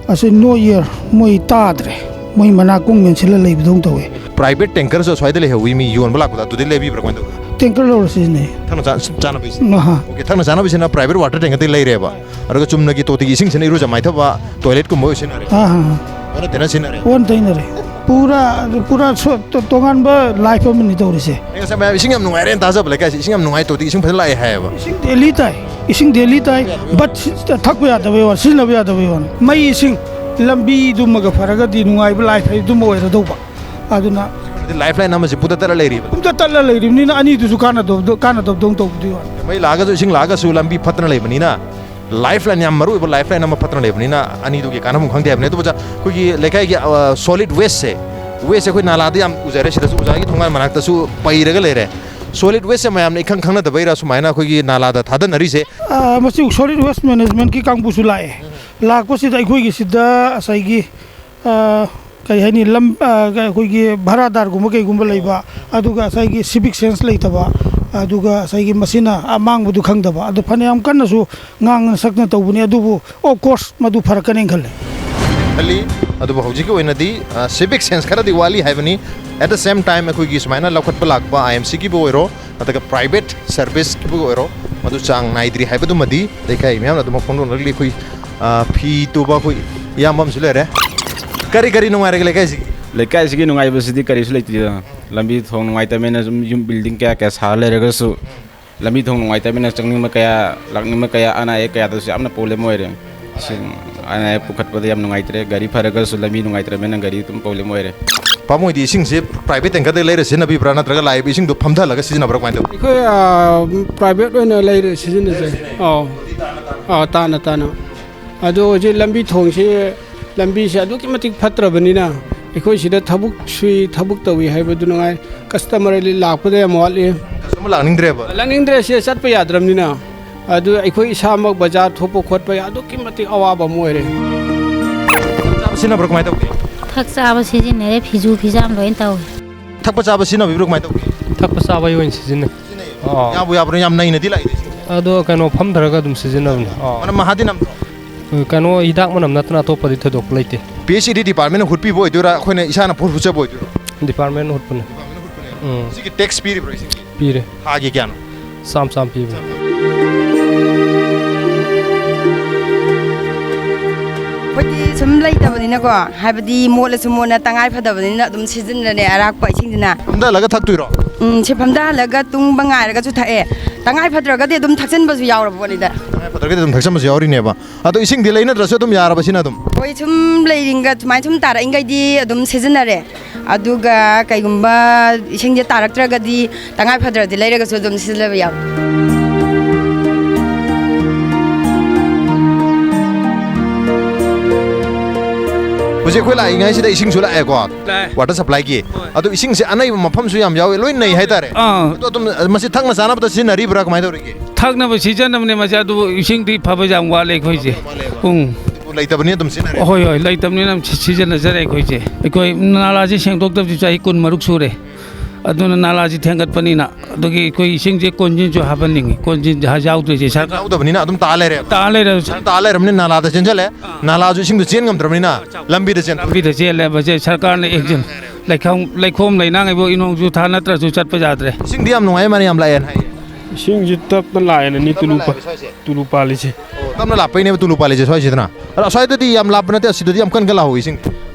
ꯑꯁꯤ no ear, ꯃꯣꯏ ꯇꯥꯗ꯭ꯔꯦ, ꯃꯣꯏ ꯃꯅꯥꯀꯣꯡ ꯃꯦꯟꯁꯤꯜꯂ ꯂꯩꯕꯗꯧꯅ ꯇꯧꯋꯦ꯫ Private tankerꯁꯨ ꯑꯁ꯭ꯋꯥꯏꯗ ꯂꯩꯍꯧꯋꯤ, ꯃꯤ ꯌꯣꯟꯕ ꯂꯥꯛꯄꯗ ꯑꯗꯨꯗꯩ ꯂꯩꯕꯤꯕ꯭ꯔꯥ, ꯀꯃꯥꯏꯅ ꯇꯧꯒꯦ? Tanker ꯂꯧꯔ ꯁꯤꯖꯤꯟꯅꯩ꯫ ꯊꯛꯅ ꯆꯥ- ꯆꯥꯅꯕꯒꯤꯁꯦ? ꯑꯍꯥ꯫ Okay, ꯊꯛꯅ ꯆꯥꯅꯕꯁꯤꯅ private water tankerꯗꯩ ꯂꯩꯔꯦꯕ, ꯑꯗꯨꯒ ꯆꯨꯝꯅꯒꯤ ꯇꯣꯇꯤꯒꯤ ꯏꯁꯤꯡꯁꯤꯅ ꯏꯔꯨꯖ ꯃꯥꯏꯊꯕ, toiletꯀꯨꯝꯕ ꯑꯣꯏ ꯁꯤꯖꯤꯟꯅꯔꯦ? ꯑꯍꯥ꯫ ꯑꯣꯟꯅ ꯇꯩꯅ ꯁꯤꯖꯤꯟꯅꯔꯦ? ꯑꯣꯟ ꯇꯩꯅꯔꯦ꯫ ꯄꯨꯔꯥ ꯄꯨꯔꯥ ꯁꯣ- ꯇꯣ- ꯇꯣꯉꯥꯟꯕ life ꯑꯃꯅꯤ ꯇꯧꯔꯤꯁꯦ꯫ ꯑꯩ ꯉꯁꯥꯏ ꯃꯌꯥꯝ ꯏꯁꯤꯡ ꯌꯥꯝ ꯅꯨꯡꯉꯥꯏꯔꯦꯅ ꯇꯥꯖꯕ, ꯂꯩꯀꯥꯏꯁꯤ ꯏꯁꯤꯡ ꯌꯥꯝ ꯅꯨꯡꯉꯥꯏ, ꯇꯣꯇꯤ ꯏꯁꯤꯡ ꯐꯖꯅ ꯂꯥꯛꯑꯦ ꯍꯥꯏꯌꯦꯕ꯫ ꯏꯁꯤꯡ daily ꯇꯥꯏ꯫ ꯏꯁꯤꯡ daily ꯇꯥꯏ꯫ But ꯊꯛꯄ ꯌꯥꯗꯕꯩ ꯋꯥꯅꯤ, ꯁꯤꯖꯤꯟꯅꯕ ꯌꯥꯗꯕꯩ ꯋꯥꯅꯤ꯫ ꯃꯩ, ꯏꯁꯤꯡ, ꯂꯝꯕꯤꯗꯨꯃꯒ ꯐꯔꯒꯗꯤ ꯅꯨꯡꯉꯥꯏꯕ life ꯍꯥꯏꯗꯨꯃ ꯑꯣꯏꯔꯗꯧꯕ꯫ ꯑꯗꯨꯅ Lifeline ꯑꯃꯁꯤ ꯄꯨꯡꯇꯠ ꯇꯠꯂ ꯂꯩꯔꯤꯕ꯫ ꯄꯨꯡꯇꯠ ꯇꯠꯂ ꯂꯩꯔꯤꯕꯅꯤꯅ ꯑꯅꯤꯗꯨꯁꯨ ꯀꯥꯟꯅꯗꯕꯗ- ꯀꯥꯟꯅꯗꯕꯗꯧꯅ ꯇꯧꯕꯗꯨꯒꯤ ꯋꯥꯅꯤ꯫ ꯃꯩ ꯂꯥꯛꯑꯒꯁꯨ, ꯏꯁꯤꯡ ꯂꯥꯛꯑꯒꯁꯨ ꯂꯝꯕꯤ ꯐꯠꯇꯅ ꯂꯩꯕꯅꯤꯅ, lifeline, ꯌꯥꯝ ꯃꯔꯨ ꯑꯣꯏꯕ lifeline ꯑꯃ ꯐꯠꯇꯅ ꯂꯩꯕꯅꯤꯅ, ꯑꯅꯤꯗꯨꯒꯤ ꯀꯥꯟꯅꯐꯝ ꯈꯪꯗꯦ ꯍꯥꯏꯕꯅꯤ꯫ ꯑꯗꯨꯕꯨ ꯑꯣꯖꯥ, ꯑꯩꯈꯣꯏꯒꯤ ꯂꯩꯀꯥꯏꯒꯤ, ꯑ, solid wasteꯁꯦ, wasteꯁꯦ ꯑꯩꯈꯣꯏ ꯅꯥꯂꯥꯗ ꯌꯥꯝ ꯎꯖꯔꯦ, ꯁꯤꯗꯁꯨ ꯑꯣꯖꯥꯒꯤ ꯊꯣꯡꯒꯥꯟ ꯃꯅꯥꯛꯇꯁꯨ ꯄꯩꯔꯒ ꯂꯩꯔꯦ꯫ Solid wasteꯁꯦ ꯃꯌꯥꯝꯅ ꯏꯈꯪ ꯈꯪꯅꯗꯕꯩꯔꯥ ꯁꯨꯃꯥꯏꯅ ꯑꯩꯈꯣꯏꯒꯤ ꯅꯥꯂꯥꯗ ꯊꯥꯗꯅꯔꯤꯁꯦ? ꯑ, ꯃꯁꯤ solid waste managementꯀꯤ ꯀꯥꯡꯕꯨꯁꯨ ꯂꯥꯛꯑꯦ꯫ ꯂꯥꯛꯄꯁꯤꯗ ꯑꯩꯈꯣꯏꯒꯤ ꯁꯤꯗ ꯉꯁꯥꯏꯒꯤ, ꯑ, ꯀꯔꯤ ꯍꯥꯏꯅꯤ, ꯂꯝ, ꯑ, ꯑꯩꯈꯣꯏꯒꯤ ꯚꯔꯥꯗꯥꯔꯒꯨꯝꯕ ꯀꯩꯒꯨꯝꯕ ꯂꯩꯕ, ꯑꯗꯨꯒ ꯉꯁꯥꯏꯒꯤ civic sense ꯂꯩꯇꯕ, ꯑꯗꯨꯒ ꯉꯁꯥꯏꯒꯤ ꯃꯁꯤꯅ ꯑꯃꯥꯡꯕꯗꯨ ꯈꯪꯗꯕ, ꯑꯗꯨ ꯐꯅꯌꯥꯝ ꯀꯟꯅꯁꯨ ꯉꯥꯡꯅ ꯁꯛꯅ ꯇꯧꯕꯅꯤ꯫ ꯑꯗꯨꯕꯨ of course ꯃꯗꯨ ꯐꯔꯛꯀꯅꯦꯅ ꯈꯜꯂꯦ꯫ ꯈꯜꯂꯤ꯫ ꯑꯗꯨꯕꯨ ꯍꯧꯖꯤꯛꯀꯤ ꯑꯣꯏꯅꯗꯤ, ꯑ, civic sense ꯈꯔꯗꯤ ꯋꯥꯠꯂꯤ ꯍꯥꯏꯕꯅꯤ꯫ At the same time, ꯑꯩꯈꯣꯏꯒꯤ ꯁꯨꯃꯥꯏꯅ ꯂꯧꯈꯠꯄ ꯂꯥꯛꯄ IMCꯒꯤꯕꯨ ꯑꯣꯏꯔꯣ, ꯅꯠꯇ꯭ꯔꯒ private serviceꯀꯤꯕꯨ ꯑꯣꯏꯔꯣ, ꯃꯗꯨ ꯆꯥꯡ ꯅꯥꯏꯗ꯭ꯔꯤ ꯍꯥꯏꯕꯗꯨꯃꯗꯤ ꯂꯩꯀꯥꯏ ꯃꯌꯥꯝꯅ ꯑꯗꯨꯝ ꯐꯣꯡꯗꯣꯛꯅꯔꯛꯂꯤ꯫ ꯑꯩꯈꯣꯏ, ꯑ, ꯐꯤ ꯇꯨꯕ ꯑꯩꯈꯣꯏ ꯏꯌꯥꯝꯕ ꯑꯃꯁꯨ ꯂꯩꯔꯦ꯫ ꯀꯔꯤ ꯀꯔꯤ ꯅꯨꯡꯉꯥꯏꯔꯒꯦ ꯂꯩꯀꯥꯏꯁꯤꯒꯤ? ꯂꯩꯀꯥꯏꯁꯤꯒꯤ ꯅꯨꯡꯉꯥꯏꯕꯁꯤꯗꯤ ꯀꯔꯤꯁꯨ ꯂꯩꯇꯦꯗ꯫ ꯂꯝꯕꯤ ꯊꯣꯡ ꯅꯨꯡꯉꯥꯏꯇꯕꯅꯤꯅ ꯁꯨꯝ ꯌꯨꯝ building ꯀꯌꯥ ꯀꯌꯥ ꯁꯥꯔ ꯂꯩꯔꯒꯁꯨ, ꯂꯝꯕꯤ ꯊꯣꯡ ꯅꯨꯡꯉꯥꯏꯇꯕꯅꯤꯅ ꯆꯪꯅꯤꯡꯕ ꯀꯌꯥ, ꯂꯥꯛꯅꯤꯡꯕ ꯀꯌꯥ, ꯑꯅꯥ ꯑꯌꯦꯛ ꯀꯌꯥꯗꯁꯨ ꯌꯥꯝꯅ problem ꯑꯣꯏꯔꯦ꯫ ꯁꯤ ꯑꯅꯥ ꯑꯌꯦꯛ ꯄꯨꯈꯠꯄꯗ ꯌꯥꯝ ꯅꯨꯡꯉꯥꯏꯇ꯭ꯔꯦ꯫ ꯒꯥꯔꯤ ꯐꯔꯒꯁꯨ ꯂꯝꯕꯤ ꯅꯨꯡꯉꯥꯏꯇ꯭ꯔꯕꯅꯤꯅ ꯒꯥꯔꯤ ꯑꯗꯨꯝ problem ꯑꯣꯏꯔꯦ꯫ ꯄꯥꯕꯨꯡ ꯍꯣꯏꯗꯤ ꯏꯁꯤꯡꯁꯦ private tankerꯗꯒꯤ ꯂꯩꯔ ꯁꯤꯖꯤꯟꯅꯕꯤꯕ꯭ꯔꯥ, ꯅꯠꯇ꯭ꯔꯒ ꯂꯥꯛꯏꯕ ꯏꯁꯤꯡꯗꯣ ꯐꯝꯊꯍꯜꯂꯒ ꯁꯤꯖꯤꯟꯅꯕ꯭ꯔꯥ, ꯀꯃꯥꯏꯅ ꯇꯧꯏ? ꯑꯩꯈꯣꯏ, ꯑ, private ꯑꯣꯏꯅ ꯂꯩꯔꯦ, ꯁꯤꯖꯤꯟꯅꯖꯩ꯫ ꯑꯧ꯫ ꯑꯧ, ꯇꯥꯅ ꯇꯥꯅ꯫ ꯑꯗꯣ ꯍꯧꯖꯤꯛ ꯂꯝꯕꯤ ꯊꯣꯡꯁꯤ, ꯂꯝꯕꯤꯁꯦ ꯑꯗꯨꯛꯀꯤ ꯃꯇꯤꯛ ꯐꯠꯇ꯭ꯔꯕꯅꯤꯅ, ꯑꯩꯈꯣꯏ ꯁꯤꯗ ꯊꯕꯛ ꯁꯨꯏ, ꯊꯕꯛ ꯇꯧꯏ ꯍꯥꯏꯕꯗꯨ ꯃꯉꯥꯏ꯫ Customer ꯂꯥꯛꯄꯗ ꯌꯥꯝ ꯋꯥꯠꯂꯤ꯫ Customer ꯂꯥꯛꯅꯤꯡꯗ꯭ꯔꯦꯕ? ꯂꯥꯛꯅꯤꯡꯗ꯭ꯔꯦ, ꯁꯤꯗ ꯆꯠꯄ ꯌꯥꯗ꯭ꯔꯕꯅꯤꯅ꯫ ꯑꯗꯨ ꯑꯩꯈꯣꯏ ꯏꯁꯥꯃꯛ ꯕꯖꯥꯔ ꯊꯣꯛꯄ ꯈꯣꯠꯄ ꯑꯗꯨꯛꯀꯤ ꯃꯇꯤꯛ ꯑꯋꯥꯕ ꯑꯃ ꯑꯣꯏꯔꯦ꯫ ꯆꯥꯕ ꯁꯤꯖꯤꯟꯅꯕ꯭ꯔꯥ, ꯀꯃꯥꯏꯅ ꯇꯧꯒꯦ? ꯊꯛ ꯆꯥꯕ ꯁꯤꯖꯤꯟꯅꯔꯦ, ꯐꯤꯖꯨ ꯐꯤꯖꯥꯝ ꯂꯣꯏꯅ ꯇꯧꯋꯦ꯫ ꯊꯛꯄ ꯆꯥꯕ ꯁꯤꯖꯤꯟꯅꯕꯤꯕ꯭ꯔꯥ, ꯀꯃꯥꯏꯅ ꯇꯧꯒꯦ? ꯊꯛꯄ ꯆꯥꯕꯒꯤ ꯑꯣꯏꯅ ꯁꯤꯖꯤꯟꯅꯩ꯫ ꯑꯥ꯫ ꯌꯥꯕꯨ ꯌꯥꯕ꯭ꯔꯥ? ꯌꯥꯝ ꯅꯩꯅꯗꯤ ꯂꯥꯛꯏꯗ ꯏꯁꯤꯡꯁꯦ꯫ ꯑꯗꯣ ꯀꯩꯅꯣ, ꯐꯝꯊꯔꯒ ꯑꯗꯨꯝ ꯁꯤꯖꯤꯟꯅꯕꯅꯦ꯫ ꯑꯥ꯫ ꯃꯅꯝ ꯃꯍꯥꯗꯤ ꯅꯝꯗ꯭ꯔꯣ? ꯀꯩꯅꯣ, ꯍꯤꯗꯥꯛ ꯃꯅꯝ ꯅꯠꯇꯅ ꯑꯇꯣꯞꯄꯗꯤ ꯊꯣꯏꯗꯣꯛꯄ ꯂꯩꯇꯦ꯫ PHED departmentꯅ ꯍꯨꯠꯄꯤꯕ ꯑꯣꯏꯗꯣꯏꯔꯥ, ꯑꯩꯈꯣꯏꯅ ꯏꯁꯥꯅ ꯄꯣꯠ ꯍꯨꯠꯆꯕ ꯑꯣꯏꯗꯣꯏꯔꯥ? ꯗꯤꯄꯥꯔꯠꯃꯦꯟ ꯍꯨꯠꯄꯅꯦ꯫ ꯎꯝ꯫ ꯁꯤꯒꯤ ꯇꯦꯛꯁ ꯄꯤꯔꯤꯕ꯭ꯔꯣ ꯏꯁꯤꯡꯒꯤ? ꯄꯤꯔꯦ꯫ ꯊꯥꯒꯤ ꯀꯌꯥꯅꯣ? ꯆꯥꯝ ꯆꯥꯝ ꯄꯤꯕꯅꯦ꯫ ꯑꯩꯈꯣꯏꯗꯤ ꯁꯨꯝ ꯂꯩꯇꯕꯅꯤꯅꯀꯣ, ꯍꯥꯏꯕꯗꯤ ꯃꯣꯠꯂꯁꯨ ꯃꯣꯠꯅ ꯇꯉꯥꯏ ꯐꯗꯕꯅꯤꯅ ꯑꯗꯨꯝ ꯁꯤꯖꯤꯟꯅꯔꯦ ꯑꯔꯥꯛꯄ ꯏꯁꯤꯡꯁꯤꯅ꯫ ꯐꯝꯊꯍꯜꯂꯒ ꯊꯛꯇꯣꯏꯔꯣ? ꯎꯝ, ꯁꯤ ꯐꯝꯊꯍꯜꯂꯒ ꯇꯨꯡꯕ ꯉꯥꯏꯔꯒꯁꯨ ꯊꯛꯑꯦ꯫ ꯇꯉꯥꯏ ꯐꯗ꯭ꯔꯒꯗꯤ ꯑꯗꯨꯝ ꯊꯛꯆꯤꯟꯕꯁꯨ ꯌꯥꯎꯔꯕ ꯄꯣꯠꯅꯤꯗ꯫ ꯇꯉꯥꯏ ꯐꯗ꯭ꯔꯒꯗꯤ ꯑꯗꯨꯝ ꯊꯛꯆꯟꯕꯁꯨ ꯌꯥꯎꯔꯤꯅꯦꯕ꯫ ꯑꯗꯣ ꯏꯁꯤꯡꯗꯤ ꯂꯩꯅꯗ꯭ꯔꯁꯨ ꯑꯗꯨꯝ ꯌꯥꯔꯕ ꯁꯤꯅ ꯑꯗꯨꯝ? ꯍꯣꯏ, ꯁꯨꯝ ꯂꯩꯔꯤꯉꯩ ꯁꯨꯃꯥꯏꯅ ꯁꯨꯝ ꯇꯥꯔꯛꯏꯉꯩꯗꯤ ꯑꯗꯨꯝ ꯁꯤꯖꯤꯟꯅꯔꯦ꯫ ꯑꯗꯨꯒ ꯀꯩꯒꯨꯝꯕ ꯏꯁꯤꯡꯁꯦ ꯇꯥꯔꯛꯇ꯭ꯔꯒꯗꯤ ꯇꯉꯥꯏ ꯐꯗ꯭ꯔꯗꯤ ꯂꯩꯔꯒꯁꯨ ꯑꯗꯨꯝ ꯁꯤꯖꯤꯟꯅꯕ ꯌꯥꯎꯏ꯫ ꯍꯧꯖꯤꯛ ꯑꯩꯈꯣꯏ ꯂꯥꯛꯏꯉꯩꯁꯤꯗ ꯏꯁꯤꯡꯁꯨ ꯂꯥꯛꯑꯦꯀꯣ? ꯂꯥꯛꯑꯦ꯫ ꯋꯥꯇꯔ ꯁꯄ꯭ꯂꯥꯏꯒꯤ꯫ ꯍꯣꯏ꯫ ꯑꯗꯣ ꯏꯁꯤꯡꯁꯦ ꯑꯅꯩꯕ ꯃꯐꯝꯁꯨ ꯌꯥꯝ ꯌꯥꯎꯋꯦ, ꯂꯣꯏ ꯅꯩ ꯍꯥꯏꯇꯥꯔꯦ꯫ ꯑꯥ꯫ ꯑꯗꯣ ꯑꯗꯨꯝ ꯃꯁꯤ ꯊꯛꯅ ꯆꯥꯅꯕꯗ ꯁꯤꯖꯤꯟꯅꯔꯤꯕ꯭ꯔꯥ, ꯀꯃꯥꯏꯅ ꯇꯧꯔꯤꯒꯦ? ꯊꯛꯅꯕ ꯁꯤꯖꯤꯟꯅꯕꯅꯦ ꯃꯁꯦ, ꯑꯗꯨꯕꯨ ꯏꯁꯤꯡꯗꯤ ꯐꯕ ꯌꯥꯝ ꯋꯥꯠꯂꯦ ꯑꯩꯈꯣꯏꯁꯦ꯫ ꯋꯥꯠꯂꯦꯕ꯫ ꯎꯝ꯫ ꯂꯩꯇꯕꯅꯤꯅ ꯑꯗꯨꯝ ꯁꯤꯖꯤꯟꯅꯔꯦ꯫ ꯍꯣꯏ, ꯍꯣꯏ, ꯂꯩꯇꯕꯅꯤꯅ ꯑꯗꯨꯝ ꯁꯤ-, ꯁꯤꯖꯤꯟꯅꯖꯔꯦ ꯑꯩꯈꯣꯏꯁꯦ꯫ ꯑꯩꯈꯣꯏ ꯅꯥꯂꯥꯁꯦ ꯁꯦꯡꯗꯣꯛꯇꯕꯁꯤ ꯆꯍꯤ ꯀꯨꯟꯃꯔꯨꯛ ꯁꯨꯔꯦ꯫ ꯑꯗꯨꯅ ꯅꯥꯂꯥꯁꯤ ꯊꯦꯡꯒꯠꯄꯅꯤꯅ, ꯑꯗꯨꯒꯤ ꯑꯩꯈꯣꯏ ꯏꯁꯤꯡꯁꯦ ꯀꯣꯟꯖꯤꯟꯁꯨ ꯍꯥꯞꯍꯟꯅꯤꯡꯉꯤ, ꯀꯣꯟꯖꯤꯟ ꯌꯥꯎꯗ꯭ꯔꯤꯁꯦ ꯁꯔꯀꯥꯔ ꯌꯥꯎꯗꯕꯅꯤꯅ ꯑꯗꯨꯝ ꯇꯥ ꯂꯩꯔꯦ꯫ ꯇꯥ ꯂꯩꯔꯦ꯫ ꯑꯗꯨꯝ ꯇꯥ ꯂꯩꯔꯕꯅꯤꯅ ꯅꯥꯂꯥꯗ ꯆꯦꯟꯁꯤꯜꯂꯦ꯫ ꯑꯥ꯫ ꯅꯥꯂꯥꯁꯨ ꯏꯁꯤꯡꯗꯣ ꯆꯦꯟ ꯉꯝꯗ꯭ꯔꯕꯅꯤꯅ ꯂꯝꯕꯤꯗ ꯆꯦꯟ-, ꯂꯝꯕꯤꯗ ꯆꯦꯜꯂꯦ꯫ ꯃꯁꯦ ꯁꯔꯀꯥꯔꯅ ꯑꯦꯛꯁꯟ, ꯂꯩꯈꯣꯝ, ꯂꯩꯈꯣꯝ ꯂꯩꯅꯥꯡ ꯍꯥꯏꯕꯨ ꯏꯅꯣꯡꯁꯨ ꯊꯥ ꯅꯠꯇ꯭ꯔꯁꯨ ꯆꯠꯄ ꯌꯥꯗ꯭ꯔꯦ꯫ ꯏꯁꯤꯡꯗꯤ ꯌꯥꯝ ꯅꯨꯡꯉꯥꯏ, ꯃꯔꯥꯡ ꯌꯥꯝ ꯂꯥꯛꯑꯦꯅ ꯍꯥꯏꯌꯦ꯫ ꯏꯁꯤꯡꯁꯤ ꯇꯞꯅ ꯂꯥꯛꯑꯦꯅ ꯅꯤ ꯇꯨꯂꯨ ꯄꯥ-, ꯇꯨꯂꯨ ꯄꯥꯜꯂꯤꯁꯦ꯫ ꯑꯣ, ꯇꯞꯅ ꯂꯥꯛꯄꯩꯅꯦꯕ ꯇꯨꯂꯨ ꯄꯥꯜꯂꯤꯁꯦ ꯁ꯭ꯋꯥꯏꯁꯤꯗꯅ꯫ ꯑꯗꯣ ꯑꯁ꯭ꯋꯥꯏꯗꯗꯤ ꯌꯥꯝ ꯂꯥꯞꯄ ꯅꯠꯇꯦ, ꯑꯁꯤꯗꯗꯤ ꯌꯥꯝ ꯀꯟ ꯀꯟ ꯂꯥꯛꯍꯧꯋꯤ ꯏꯁꯤꯡ꯫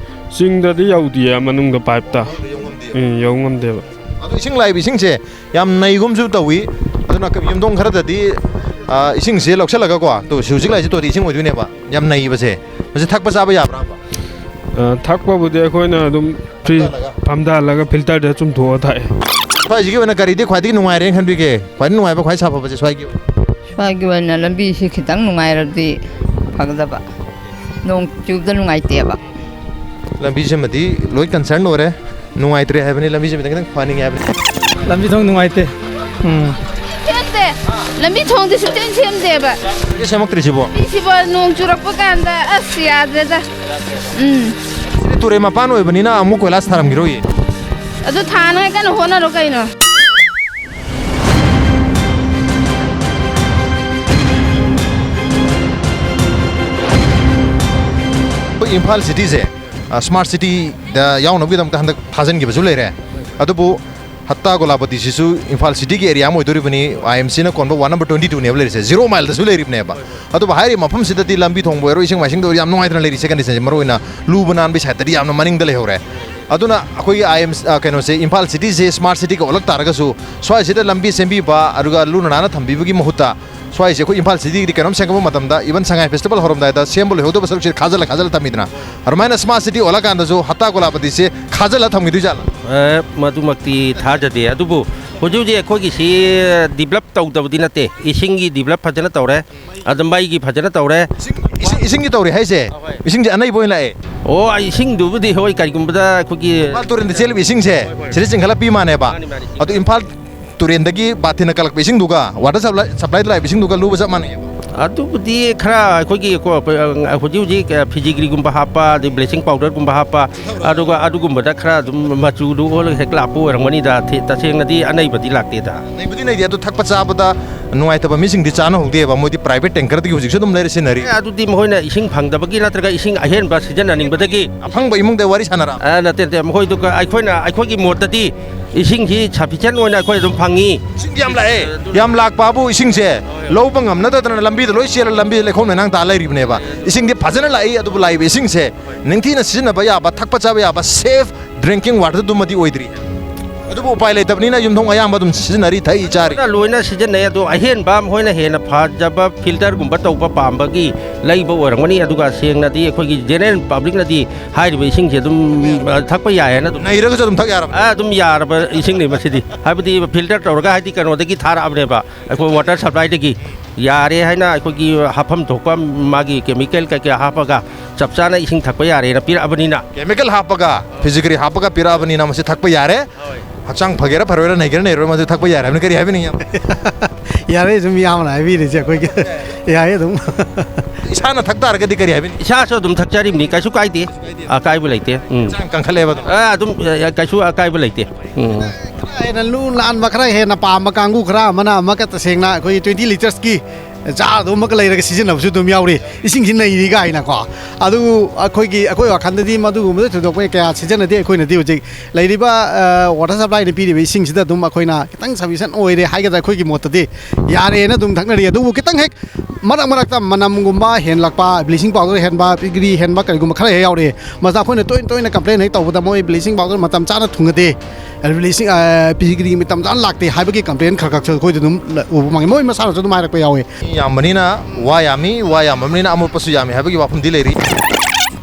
ꯆꯤꯡꯗꯗꯤ ꯌꯧꯗꯤꯌꯦ, ꯃꯅꯨꯡꯗ ꯄꯥꯏꯞꯇ꯫ ꯌꯧ ꯉꯝꯗꯦꯕ꯫ ꯎꯝ, ꯌꯧ ꯉꯝꯗꯦꯕ꯫ ꯑꯗꯣ ꯏꯁꯤꯡ ꯂꯥꯛꯏꯕ ꯏꯁꯤꯡꯁꯦ ꯌꯥꯝ ꯅꯩꯒꯨꯝꯁꯨ ꯇꯧꯏ꯫ ꯑꯗꯨꯅ ꯌꯨꯝꯊꯣꯡ ꯈꯔꯗꯗꯤ, ꯑ, ꯏꯁꯤꯡꯁꯦ ꯂꯧꯁꯤꯜꯂꯒꯀꯣ, ꯇꯣ, ꯍꯧꯖꯤꯛ ꯂꯥꯛꯏꯁꯦ ꯇꯣꯇꯤ ꯏꯁꯤꯡ ꯑꯣꯏꯗꯣꯏꯅꯦꯕ꯫ ꯌꯥꯝ ꯅꯩꯕꯁꯦ꯫ ꯃꯁꯤ ꯊꯛꯄ ꯆꯥꯕ ꯌꯥꯕ꯭ꯔꯥꯕ? ꯑ, ꯊꯛꯄꯕꯨꯗꯤ ꯑꯩꯈꯣꯏꯅ ꯑꯗꯨꯝ ꯐ꯭ꯔꯤ-, ꯐꯝꯊꯍꯜꯂꯒ? ꯐꯝꯊꯍꯜꯂꯒ ꯐꯤꯜꯇꯔꯗ ꯆꯨꯝꯊꯣꯛꯑ ꯊꯛꯑꯦ꯫ ꯁ꯭ꯋꯥꯏꯁꯤꯒꯤ ꯑꯣꯏꯅ ꯀꯔꯤꯗꯤ ꯈ꯭ꯋꯥꯏꯗꯒꯤ ꯅꯨꯡꯉꯥꯏꯔꯦꯅ ꯈꯟꯕꯤꯒꯦ? ꯈ꯭ꯋꯥꯏꯗꯒꯤ ꯅꯨꯡꯉꯥꯏꯕ, ꯈ꯭ꯋꯥꯏ ꯁꯥꯐꯕꯁꯦ ꯁ꯭ꯋꯥꯏꯒꯤ ꯑꯣꯏꯅ? ꯁ꯭ꯋꯥꯏꯒꯤ ꯑꯣꯏꯅ ꯂꯝꯕꯤꯁꯤ ꯈꯤꯇꯪ ꯅꯨꯡꯉꯥꯏꯔꯗꯤ ꯐꯒꯗꯕ꯫ ꯅꯣꯡ ꯆꯨꯕꯗ ꯅꯨꯡꯉꯥꯏꯇꯦꯕ꯫ ꯂꯝꯕꯤꯁꯤꯃꯗꯤ ꯂꯣꯏ ꯀꯟꯁꯔꯟ ꯑꯣꯏꯔꯦ꯫ ꯅꯨꯡꯉꯥꯏꯇ꯭ꯔꯦ ꯍꯥꯏꯕꯅꯤ, ꯂꯝꯕꯤꯁꯤꯃꯗꯤ ꯈꯤꯇꯪ ꯐꯍꯟꯅꯤꯡꯉꯦ ꯍꯥꯏꯕꯅꯤ꯫ ꯂꯝꯕꯤ ꯊꯣꯡ ꯅꯨꯡꯉꯥꯏꯇꯦ꯫ ꯎꯝ꯫ ꯁꯦꯝꯗꯦ꯫ ꯂꯝꯕꯤ ꯊꯣꯡꯗꯤ ꯁꯨꯡꯁꯦꯝ ꯁꯦꯝꯗꯦꯕ꯫ ꯁꯦꯝꯃꯛꯇ꯭ꯔꯤꯁꯤꯕꯣ? ꯁꯤꯕꯣ ꯅꯣꯡ ꯆꯨꯔꯛꯄ ꯀꯥꯟꯗ ꯑꯁ ꯌꯥꯗ꯭ꯔꯦꯗ꯫ ꯎꯝ꯫ ꯁꯤꯗꯤ ꯇꯨꯔꯦꯜ ꯃꯄꯥꯟ ꯑꯣꯏꯕꯅꯤꯅ ꯑꯃꯨꯛ ꯀꯣꯏꯂꯥꯁ ꯊꯥꯔꯝꯈꯤꯔꯣꯏꯌꯦ꯫ ꯑꯗꯨ ꯊꯥꯅꯉꯥꯏ ꯀꯟꯅ ꯍꯣꯠꯅꯔꯣ ꯀꯩꯅꯣ꯫ ꯑꯩꯈꯣꯏ ꯏꯝꯐꯥꯜ ꯁꯤꯇꯤꯁꯦ ꯁ꯭ꯃꯥꯔꯠ ꯁꯤꯇꯤꯗ ꯌꯥꯎꯅꯕꯒꯤꯗꯃꯛꯇ ꯍꯟꯗꯛ ꯊꯥꯖꯤꯟꯈꯤꯕꯁꯨ ꯂꯩꯔꯦ꯫ ꯑꯗꯨꯕꯨ ꯍꯠꯇꯥ ꯒꯣꯂꯥꯄꯇꯤꯁꯤꯁꯨ ꯏꯝꯐꯥꯜ ꯁꯤꯇꯤꯒꯤ ꯑꯦꯔꯤꯌꯥ ꯑꯃ ꯑꯣꯏꯗꯣꯔꯤꯕꯅꯤ꯫ ꯑꯥꯏ ꯑꯦꯝ ꯁꯤꯅ ꯀꯣꯟꯕ ꯋꯥꯔꯗ ꯅꯝꯕꯔ ꯇ꯭ꯋꯦꯟꯇꯤ ꯇꯨꯅꯦꯕ ꯂꯩꯔꯤꯁꯦ, ꯖꯤꯔꯣ ꯃꯥꯏꯜꯗꯁꯨ ꯂꯩꯔꯤꯕꯅꯦꯕ꯫ ꯑꯗꯨꯕꯨ ꯍꯥꯏꯔꯤꯕ ꯃꯐꯝꯁꯤꯗꯗꯤ ꯂꯝꯕꯤ ꯊꯣꯡꯕ ꯑꯣꯏꯔꯣ, ꯏꯁꯤꯡ ꯃꯥꯏꯁꯤꯡꯗ ꯑꯣꯏꯔꯣ, ꯌꯥꯝ ꯅꯨꯡꯉꯥꯏꯇꯅ ꯂꯩꯔꯤꯁꯦ꯫ ꯀꯟꯗꯤꯁꯟꯁꯦ ꯃꯔꯨꯑꯣꯏꯅ ꯂꯨꯕ ꯅꯥꯟꯕꯒꯤ ꯁꯥꯏꯠꯇꯗꯤ ꯌꯥꯝꯅ ꯃꯅꯤꯡꯗ ꯂꯩꯍꯧꯔꯦ꯫ ꯑꯗꯨꯅ ꯑꯩꯈꯣꯏꯒꯤ ꯑꯥꯏ ꯑꯦꯝ ꯀꯩꯅꯣꯁꯦ, ꯏꯝꯐꯥꯜ ꯁꯤꯇꯤꯁꯦ ꯁ꯭ꯃꯥꯔꯠ ꯁꯤꯇꯤꯒ ꯑꯣꯜꯂꯛ ꯇꯥꯔꯒꯁꯨ, ꯁ꯭ꯋꯥꯏꯁꯤꯗ ꯂꯝꯕꯤ ꯁꯦꯝꯕꯤꯕ ꯑꯗꯨꯒ ꯂꯨꯅ ꯅꯥꯟꯅ ꯊꯝꯕꯤꯕꯒꯤ ꯃꯍꯨꯠꯇ, ꯁ꯭ꯋꯥꯏꯁꯦ ꯑꯩꯈꯣꯏ ꯏꯝꯐꯥꯜ ꯁꯤꯇꯤꯒꯤꯗꯤ ꯀꯩꯅꯣꯝ ꯁꯦꯝꯒꯠꯄ ꯃꯇꯝꯗ, ꯏꯚꯟ ꯁꯉꯥꯏ ꯐꯦꯁꯇꯤꯚꯦꯜ ꯍꯧꯔꯝꯗꯥꯏꯗ ꯁꯦꯝꯕ ꯂꯣꯏꯍꯧꯗꯕ ꯁꯔꯨꯛꯁꯦ ꯈꯥꯖꯤꯜꯂ ꯈꯥꯖꯤꯜꯂ ꯊꯝꯃꯤꯗꯅ, ꯑꯗꯨꯃꯥꯏꯅ ꯁ꯭ꯃꯥꯔꯠ ꯁꯤꯇꯤ ꯑꯣꯜꯂꯀꯥꯟꯗꯁꯨ ꯍꯠꯇꯥ ꯒꯣꯂꯥꯄꯇꯤꯁꯦ ꯈꯥꯖꯤꯜꯂ ꯊꯝꯈꯤꯗꯣꯏ ꯖꯥꯠꯂꯥ? ꯑꯦ, ꯃꯗꯨꯃꯛꯇꯤ ꯊꯥꯖꯗꯦ꯫ ꯑꯗꯨꯕꯨ ꯍꯧꯖꯤꯛ ꯍꯧꯖꯤꯛ ꯑꯩꯈꯣꯏꯒꯤꯁꯤ ꯗꯤꯕꯂꯞ ꯇꯧꯗꯕꯗꯤ ꯅꯠꯇꯦ, ꯏꯁꯤꯡꯒꯤ ꯗꯤꯕꯂꯞ ꯐꯖꯅ ꯇꯧꯔꯦ, ꯑꯗ ꯃꯩꯒꯤ ꯐꯖꯅ ꯇꯧꯔꯦ꯫ ꯏꯁꯤꯡ, ꯏꯁꯤꯡꯒꯤ ꯇꯧꯔꯦ ꯍꯥꯏꯁꯦ? ꯏꯁꯤꯡꯁꯦ ꯑꯅꯩꯕ ꯑꯣꯏꯅ ꯂꯥꯛꯑꯦ? ꯑꯣ, ꯏꯁꯤꯡꯗꯨꯕꯨꯗꯤ ꯍꯣꯏ, ꯀꯔꯤꯒꯨꯝꯕꯗ ꯑꯩꯈꯣꯏꯒꯤ ꯏꯝꯐꯥꯜ ꯇꯨꯔꯦꯜꯗ ꯆꯦꯜꯂꯤꯕ ꯏꯁꯤꯡꯁꯦ ꯁꯤꯗ ꯆꯤꯡꯈꯠꯂ ꯄꯤ ꯃꯥꯅꯦꯕ? ꯃꯥꯅꯤ, ꯃꯥꯅꯤ꯫ ꯑꯗꯨ ꯏꯝꯐꯥꯜ ꯇꯨꯔꯦꯟꯗꯒꯤ ꯕꯥꯊꯤꯟꯅ ꯀꯜꯂꯛꯄ ꯏꯁꯤꯡꯗꯨꯒ ꯋꯥꯇꯔ ꯁꯄ꯭ꯂꯥꯏ, ꯁꯄ꯭ꯂꯥꯏꯗ ꯂꯥꯛꯏꯕ ꯏꯁꯤꯡꯗꯨꯒ ꯂꯨꯕ ꯆꯞ ꯃꯥꯟꯅꯩꯌꯦꯕ? ꯑꯗꯨꯕꯨꯗꯤ ꯈꯔ ꯑꯩꯈꯣꯏꯒꯤ ꯀꯣ, ꯑꯩꯈꯣꯏ ꯍꯧꯖꯤꯛ ꯍꯧꯖꯤꯛ, ꯑ, ꯐꯤꯖꯤꯒ꯭ꯔꯤꯒꯨꯝꯕ ꯍꯥꯞꯄ, ꯑꯗꯩ ꯕ꯭ꯂꯤꯆꯤꯡ ꯄꯥꯎꯗꯔꯒꯨꯝꯕ ꯍꯥꯞꯄ, ꯑꯗꯨꯒ ꯑꯗꯨꯒꯨꯝꯕꯗ ꯈꯔ ꯑꯗꯨꯝ ꯃꯆꯨꯗꯨ ꯑꯣꯜꯂꯒ ꯍꯦꯛ ꯂꯥꯛꯄ ꯑꯣꯏꯔꯝꯒꯅꯤꯗ꯫ ꯊꯦ-, ꯇꯁꯦꯡꯅꯗꯤ ꯑꯅꯩꯕꯗꯤ ꯂꯥꯛꯇꯦꯗ꯫ ꯅꯩꯕꯨꯗꯤ ꯅꯩꯗꯦ, ꯑꯗꯨ ꯊꯛꯄ ꯆꯥꯕꯗ ꯅꯨꯡꯉꯥꯏꯇꯕ ꯃꯤꯁꯤꯡꯗꯤ ꯆꯥꯅꯍꯧꯗꯦꯕ, ꯃꯣꯏꯗꯤ ꯄ꯭ꯔꯥꯏꯚꯦꯠ ꯇꯦꯡꯀꯔꯗꯒꯤ ꯍꯧꯖꯤꯛꯁꯨ ꯑꯗꯨꯝ ꯂꯩꯔ ꯁꯤꯖꯤꯟꯅꯔꯤ꯫ ꯑꯦ, ꯑꯗꯨꯗꯤ ꯃꯈꯣꯏꯅ ꯏꯁꯤꯡ ꯐꯪꯗꯕꯒꯤ ꯅꯠꯇ꯭ꯔꯒ ꯏꯁꯤꯡ ꯑꯍꯦꯟꯕ ꯁꯤꯖꯤꯟꯅꯅꯤꯡꯕꯗꯒꯤ? ꯑꯐꯪꯕ ꯏꯃꯨꯡꯗ ꯋꯥꯔꯤ ꯁꯥꯟꯅꯔ? ꯑ, ꯅꯠꯇꯦ, ꯅꯠꯇꯦ, ꯃꯈꯣꯏꯗꯨ ꯀ-, ꯑꯩꯈꯣꯏꯅ, ꯑꯩꯈꯣꯏꯒꯤ ꯃꯣꯠꯇꯗꯤ ꯏꯁꯤꯡꯁꯤ ꯁꯐꯤꯁꯦꯟ ꯑꯣꯏꯅ ꯑꯩꯈꯣꯏ ꯑꯗꯨꯝ ꯐꯪꯉꯤ꯫ ꯏꯁꯤꯡ ꯌꯥꯝ ꯂꯥꯛꯑꯦ, ꯌꯥꯝ ꯂꯥꯛꯄꯕꯨ ꯏꯁꯤꯡꯁꯦ ꯂꯧꯕ ꯉꯝꯅꯗꯗꯅ ꯂꯝꯕꯤꯗ ꯂꯣꯏ ꯆꯦꯜꯂ, ꯂꯝꯕꯤ ꯂꯩꯈꯣꯝ ꯂꯩꯅꯥꯡ ꯇꯥ ꯂꯩꯔꯤꯕꯅꯦꯕ꯫ ꯏꯁꯤꯡꯗꯤ ꯐꯖꯅ ꯂꯥꯛꯏ, ꯑꯗꯨꯕꯨ ꯂꯥꯛꯏꯕ ꯏꯁꯤꯡꯁꯦ ꯅꯤꯡꯊꯤꯅ ꯁꯤꯖꯤꯟꯅꯕ ꯌꯥꯕ, ꯊꯛꯄ ꯆꯥꯕ ꯌꯥꯕ, ꯁꯦꯐ ꯗ꯭ꯔꯤꯡꯀꯤꯡ ꯋꯥꯇꯔꯗꯨꯃꯗꯤ ꯑꯣꯏꯗ꯭ꯔꯤ꯫ ꯑꯗꯨꯕꯨ ꯎꯄꯥꯏ ꯂꯩꯇꯕꯅꯤꯅ ꯌꯨꯝꯊꯣꯡ ꯑꯌꯥꯝꯕ ꯑꯗꯨꯝ ꯁꯤꯖꯤꯟꯅꯔꯤ, ꯊꯛꯏ, ꯆꯥꯔꯤ꯫ ꯂꯣꯏꯅ ꯁꯤꯖꯤꯟꯅꯩ, ꯑꯗꯣ ꯑꯍꯦꯟꯕ ꯃꯈꯣꯏꯅ ꯍꯦꯟꯅ ꯐꯖꯕ ꯐꯤꯜꯇꯔꯒꯨꯝꯕ ꯇꯧꯕ ꯄꯥꯝꯕꯒꯤ ꯂꯩꯕ ꯑꯣꯏꯔꯝꯒꯅꯤ꯫ ꯑꯗꯨꯒ ꯁꯦꯡꯅꯗꯤ ꯑꯩꯈꯣꯏꯒꯤ ꯖꯦꯅꯦꯔꯦꯜ ꯄꯕ꯭ꯂꯤꯛꯅꯗꯤ ꯍꯥꯏꯔꯤꯕ ꯏꯁꯤꯡꯁꯦ ꯑꯗꯨꯝ, ꯑ, ꯊꯛꯄ ꯌꯥꯏ ꯍꯥꯏꯅ ꯑꯗꯨꯝ ꯅꯩꯔꯒꯁꯨ ꯑꯗꯨꯝ ꯊꯛ ꯌꯥꯔꯕ? ꯑ, ꯑꯗꯨꯝ ꯌꯥꯔꯕ ꯏꯁꯤꯡꯅꯤ ꯃꯁꯤꯗꯤ꯫ ꯍꯥꯏꯕꯗꯤ ꯐꯤꯜꯇꯔ ꯇꯧꯔꯒ, ꯍꯥꯏꯗꯤ ꯀꯩꯅꯣꯗꯒꯤ ꯊꯥꯔꯛꯑꯕꯅꯦꯕ, ꯑꯩꯈꯣꯏ ꯋꯥꯇꯔ ꯁꯄ꯭ꯂꯥꯏꯗꯒꯤ꯫ ꯌꯥꯔꯦ ꯍꯥꯏꯅ ꯑꯩꯈꯣꯏꯒꯤ ꯍꯥꯞꯐꯝ ꯊꯣꯛꯄ ꯃꯥꯒꯤ ꯀꯦꯃꯤꯀꯦꯜ ꯀꯩꯀꯩ ꯍꯥꯞꯄꯒ ꯆꯞ ꯆꯥꯅ ꯏꯁꯤꯡ ꯊꯛꯄ ꯌꯥꯔꯦꯅ ꯄꯤꯔꯛꯑꯕꯅꯤꯅ꯫ ꯀꯦꯃꯤꯀꯦꯜ ꯍꯥꯞꯄꯒ, ꯐꯤꯖꯤꯒ꯭ꯔꯤ ꯍꯥꯞꯄꯒ ꯄꯤꯔꯛꯑꯕꯅꯤꯅ ꯃꯁꯤ ꯊꯛꯄ ꯌꯥꯔꯦ꯫ ꯍꯛꯆꯥꯡ ꯐꯒꯦꯔꯥ ꯐꯔꯣꯏꯔꯥ, ꯅꯩꯒꯦꯔꯥ ꯅꯩꯔꯣꯏꯔꯥ, ꯃꯗꯨ ꯊꯛꯄ ꯌꯥꯔꯦ ꯍꯥꯏꯕꯅꯤ꯫ ꯀꯔꯤ ꯍꯥꯏꯕꯤꯅꯤꯡꯉꯤ? ꯌꯥꯔꯦ, ꯁꯨꯝ ꯏꯌꯥꯝꯕꯅ ꯍꯥꯏꯕꯤꯔꯤꯁꯦ ꯑꯩꯈꯣꯏꯒꯤ꯫ ꯌꯥꯏ ꯑꯗꯨꯝ꯫ ꯏꯁꯥꯅ ꯊꯛ ꯇꯥꯔꯒꯗꯤ ꯀꯔꯤ ꯍꯥꯏꯕꯤꯅꯤꯡꯉꯤ? ꯏꯁꯥꯁꯨ ꯑꯗꯨꯝ ꯊꯛꯆꯔꯤꯕꯅꯤ, ꯀꯩꯁꯨ ꯀꯥꯏꯗꯦ, ꯑꯀꯥꯏꯕ ꯂꯩꯇꯦ꯫ ꯎꯝ꯫ ꯍꯛꯆꯥꯡ ꯀꯟꯈꯠꯂꯦꯕ ꯑꯗꯨꯝ? ꯑ, ꯑꯗꯨꯝ, ꯑ, ꯀꯩꯁꯨ ꯑꯀꯥꯏꯕ ꯂꯩꯇꯦ꯫ ꯎꯝ꯫ ꯈꯔ ꯍꯦꯟꯅ ꯂꯨ ꯅꯥꯟꯕ, ꯈꯔ ꯍꯦꯟꯅ ꯄꯥꯝꯕ ꯀꯥꯡꯕꯨ ꯈꯔ ꯑꯃꯅ ꯑꯃꯨꯛꯀ ꯇꯁꯦꯡꯅ ꯑꯩꯈꯣꯏꯒꯤ ꯇ꯭ꯋꯦꯟꯇꯤ ꯂꯤꯇꯔꯁꯀꯤ ꯖꯥꯔꯗꯨꯃꯒ ꯂꯩꯔꯒ ꯁꯤꯖꯤꯟꯅꯕꯁꯨ ꯑꯗꯨꯝ ꯌꯥꯎꯔꯤ, ꯏꯁꯤꯡꯁꯤ ꯅꯩꯔꯤ ꯀꯥꯏꯅꯀꯣ꯫ ꯑꯗꯨ ꯑꯩꯈꯣꯏꯒꯤ, ꯑꯩꯈꯣꯏ ꯋꯥꯈꯜꯗꯗꯤ ꯃꯗꯨꯒꯨꯝꯕꯗ ꯊꯣꯏꯗꯣꯛꯄ ꯀꯌꯥ ꯁꯤꯖꯤꯟꯅꯗꯦ꯫ ꯑꯩꯈꯣꯏꯅꯗꯤ ꯍꯧꯖꯤꯛ ꯂꯩꯔꯤꯕ, ꯑ, ꯋꯥꯇꯔ ꯁꯄ꯭ꯂꯥꯏꯅ ꯄꯤꯔꯤꯕ ꯏꯁꯤꯡꯁꯤꯗ ꯑꯗꯨꯝ ꯑꯩꯈꯣꯏꯅ ꯈꯤꯇꯪ ꯁꯐꯤꯁꯦꯟ ꯑꯣꯏꯔꯦ ꯍꯥꯏꯒꯗ꯭ꯔꯥ, ꯑꯩꯈꯣꯏꯒꯤ ꯃꯣꯠꯇꯗꯤ ꯌꯥꯔꯦꯅ ꯑꯗꯨꯝ ꯊꯛꯅꯔꯤ꯫ ꯑꯗꯨꯕꯨ ꯈꯤꯇꯪ ꯍꯦꯛ ꯃꯔꯛ ꯃꯔꯛꯇ ꯃꯅꯝꯒꯨꯝꯕ ꯍꯦꯜꯂꯛꯄ, ꯕ꯭ꯂꯤꯆꯤꯡ ꯄꯥꯎꯗꯔ ꯍꯦꯟꯕ, ꯄꯤꯒ꯭ꯔꯤ ꯍꯦꯟꯕ, ꯀꯔꯤꯒꯨꯝꯕ ꯈꯔ ꯍꯦꯛ ꯌꯥꯎꯔꯛꯑꯦ꯫ ꯃꯁꯤꯗ ꯑꯩꯈꯣꯏꯅ ꯇꯣꯏꯅ ꯇꯣꯏꯅ ꯀꯝꯄ꯭ꯂꯦꯟ ꯍꯦꯛ ꯇꯧꯕꯗ ꯃꯣꯏ ꯕ꯭ꯂꯤꯆꯤꯡ ꯄꯥꯎꯗꯔ ꯃꯇꯝ ꯆꯥꯅ ꯊꯨꯡꯉꯗꯦ, ꯕ꯭ꯂꯤꯆꯤꯡ, ꯑ, ꯄꯤꯒ꯭ꯔꯤ ꯃꯇꯝ ꯆꯥꯅ ꯂꯥꯛꯇꯦ ꯍꯥꯏꯕꯒꯤ ꯀꯝꯄ꯭ꯂꯦꯟ ꯈꯔ ꯈꯔꯁꯨ ꯑꯩꯈꯣꯏꯗ ꯑꯗꯨꯝ ꯎꯕ ꯐꯪꯉꯤ꯫ ꯃꯣꯏ ꯃꯁꯥꯅꯁꯨ ꯑꯗꯨꯝ ꯍꯥꯏꯔꯛꯄ ꯌꯥꯎꯋꯤ꯫ ꯃꯤ ꯌꯥꯝꯕꯅꯤꯅ ꯋꯥ ꯌꯥꯝꯃꯤ, ꯋꯥ ꯌꯥꯝꯕꯅꯤꯅ ꯑꯃꯣꯠꯄꯁꯨ ꯌꯥꯝꯃꯤ ꯍꯥꯏꯕꯒꯤ ꯋꯥꯐꯝꯗꯤ ꯂꯩꯔꯤ꯫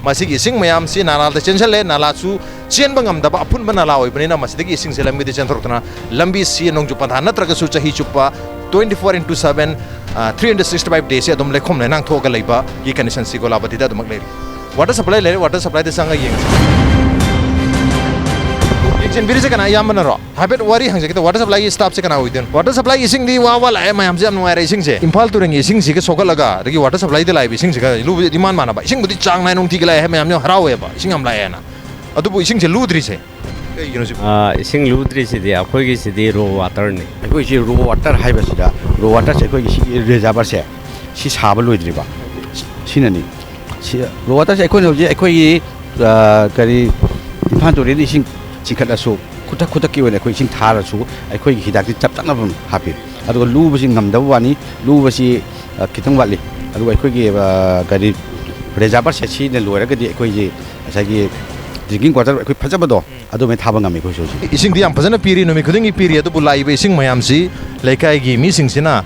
ꯃꯁꯤꯒꯤ ꯏꯁꯤꯡ ꯃꯌꯥꯝꯁꯤ ꯅꯥꯂꯥꯗ ꯆꯦꯟꯁꯤꯜꯂꯦ, ꯅꯥꯂꯥꯁꯨ ꯆꯦꯟꯕ ꯉꯝꯗꯕ ꯑꯐꯨꯟꯕ ꯅꯥꯂꯥ ꯑꯣꯏꯕꯅꯤꯅ ꯃꯁꯤꯗꯒꯤ ꯏꯁꯤꯡꯁꯦ ꯂꯝꯕꯤꯗ ꯆꯦꯟꯊꯣꯔꯛꯇꯅ ꯂꯝꯕꯤꯁꯤ ꯅꯣꯡꯖꯨ ꯄꯟꯊꯥ ꯅꯠꯇ꯭ꯔꯒꯁꯨ ꯆꯍꯤ ꯆꯨꯞꯄ twenty four into seven, ꯑ, three hundred sixty five days ꯁꯦ ꯑꯗꯨꯝ ꯂꯩꯈꯣꯝ ꯂꯩꯅꯥꯡ ꯊꯣꯛꯑꯒ ꯂꯩꯕꯒꯤ condition ꯁꯤ ꯒꯣꯂꯥꯕꯇꯤꯗ ꯑꯗꯨꯃꯛ ꯂꯩꯔꯤ꯫ ꯋꯥꯇꯔ ꯁꯄ꯭ꯂꯥꯏ ꯂꯩꯔꯦ, ꯋꯥꯇꯔ ꯁꯄ꯭ꯂꯥꯏꯗ ꯆꯪꯉꯒ ꯌꯦꯡꯉꯁꯤ꯫ ꯌꯦꯡꯁꯤꯟꯕꯤꯔꯤꯁꯦ ꯀꯅꯥ ꯑꯌꯥꯝꯕꯅꯔꯣ? ꯍꯥꯏꯐꯦꯠ ꯋꯥꯔꯤ ꯍꯪꯖꯒꯦ ꯇꯧꯕ, ꯋꯥꯇꯔ ꯁꯄ꯭ꯂꯥꯏꯒꯤ staff ꯁꯦ ꯀꯅꯥ ꯑꯣꯏꯗꯣꯏꯅꯣ? ꯋꯥꯇꯔ ꯁꯄ꯭ꯂꯥꯏꯒꯤ ꯏꯁꯤꯡꯗꯤ ꯋꯥ ꯋꯥ ꯂꯥꯛꯑꯦ, ꯃꯌꯥꯝꯁꯦ ꯌꯥꯝ ꯅꯨꯡꯉꯥꯏꯔꯦ ꯏꯁꯤꯡꯁꯦ꯫ ꯏꯝꯐꯥꯜ ꯇꯨꯔꯦꯟꯒꯤ ꯏꯁꯤꯡꯁꯤꯒ ꯁꯣꯛꯍꯜꯂꯒ ꯑꯗꯒꯤ ꯋꯥꯇꯔ ꯁꯄ꯭ꯂꯥꯏꯗ ꯂꯥꯛꯏꯕ ꯏꯁꯤꯡꯁꯤꯒ ꯂꯨꯕ ꯏꯃꯥꯟ ꯃꯥꯟꯅꯕ꯫ ꯏꯁꯤꯡꯕꯨꯗꯤ ꯆꯥꯡ ꯅꯥꯏꯅ ꯅꯨꯡꯇꯤꯒꯤ ꯂꯥꯛꯑꯦ ꯍꯥꯏ, ꯃꯌꯥꯝ ꯌꯥꯝ ꯍꯔꯥꯎꯋꯦꯕ, ꯏꯁꯤꯡ ꯌꯥꯝ ꯂꯥꯛꯑꯦꯅ꯫ ꯑꯗꯨꯕꯨ ꯏꯁꯤꯡꯁꯦ ꯂꯨꯗ꯭ꯔꯤꯁꯦ ꯀꯩꯒꯤꯅꯣ ꯁꯤꯕꯨ? ꯑꯥ, ꯏꯁꯤꯡ ꯂꯨꯗ꯭ꯔꯤꯁꯤꯗꯤ ꯑꯩꯈꯣꯏꯒꯤꯁꯤꯗꯤ ꯔꯣ ꯋꯥꯇꯔꯅꯤ꯫ ꯑꯩꯈꯣꯏꯁꯤ ꯔꯣ ꯋꯥꯇꯔ ꯍꯥꯏꯕꯁꯤꯗ, ꯔꯣ ꯋꯥꯇꯔꯁꯦ ꯑꯩꯈꯣꯏꯒꯤ ꯁꯤꯒꯤ ꯔꯤꯖꯥꯔꯚꯔꯁꯦ ꯁꯤ ꯁꯥꯕ ꯂꯣꯏꯗ꯭ꯔꯤꯕ꯫ ꯁꯤꯅꯅꯤ꯫ ꯁꯤ ꯔꯣ ꯋꯥꯇꯔꯁꯦ ꯑꯩꯈꯣꯏꯅ ꯍꯧꯖꯤꯛ ꯑꯩꯈꯣꯏꯒꯤ, ꯑ, ꯀꯔꯤ, ꯏꯝꯐꯥꯜ ꯇꯨꯔꯦꯜꯗ ꯏꯁꯤꯡ ꯆꯤꯡꯈꯠꯂꯁꯨ, ꯈꯨꯗꯛ ꯈꯨꯗꯛꯀꯤ ꯑꯣꯏꯅ ꯑꯩꯈꯣꯏ ꯏꯁꯤꯡ ꯊꯥꯔꯁꯨ ꯑꯩꯈꯣꯏꯒꯤ ꯍꯤꯗꯥꯛꯇꯤ ꯆꯞ ꯆꯥꯅ ꯑꯗꯨꯝ ꯍꯥꯞꯄꯤ꯫ ꯑꯗꯨꯒ ꯂꯨꯕꯁꯤ ꯉꯝꯗꯕ ꯋꯥꯅꯤ꯫ ꯂꯨꯕꯁꯤ, ꯑ, ꯈꯤꯇꯪ ꯋꯥꯠꯂꯤ꯫ ꯑꯗꯨꯒ ꯑꯩꯈꯣꯏꯒꯤ, ꯑ, ꯀꯔꯤ, ꯔꯤꯖꯥꯔꯚꯔꯁꯦ ꯁꯤꯅ ꯂꯣꯏꯔꯒꯗꯤ ꯑꯩꯈꯣꯏꯒꯤ ꯉꯁꯥꯏꯒꯤ drinking water ꯑꯩꯈꯣꯏ ꯐꯖꯕꯗꯣ ꯑꯗꯨꯃꯥꯏꯅ ꯊꯥꯕ ꯉꯝꯃꯤ ꯑꯩꯈꯣꯏꯁꯨ ꯍꯧꯖꯤꯛ꯫ ꯏꯁꯤꯡꯗꯤ ꯌꯥꯝ ꯐꯖꯅ ꯄꯤꯔꯤ, ꯅꯨꯃꯤꯠ ꯈꯨꯗꯤꯡꯒꯤ ꯄꯤꯔꯤ, ꯑꯗꯨꯕꯨ ꯂꯥꯛꯏꯕ ꯏꯁꯤꯡ ꯃꯌꯥꯝꯁꯤ ꯂꯩꯀꯥꯏꯒꯤ ꯃꯤꯁꯤꯡꯁꯤꯅ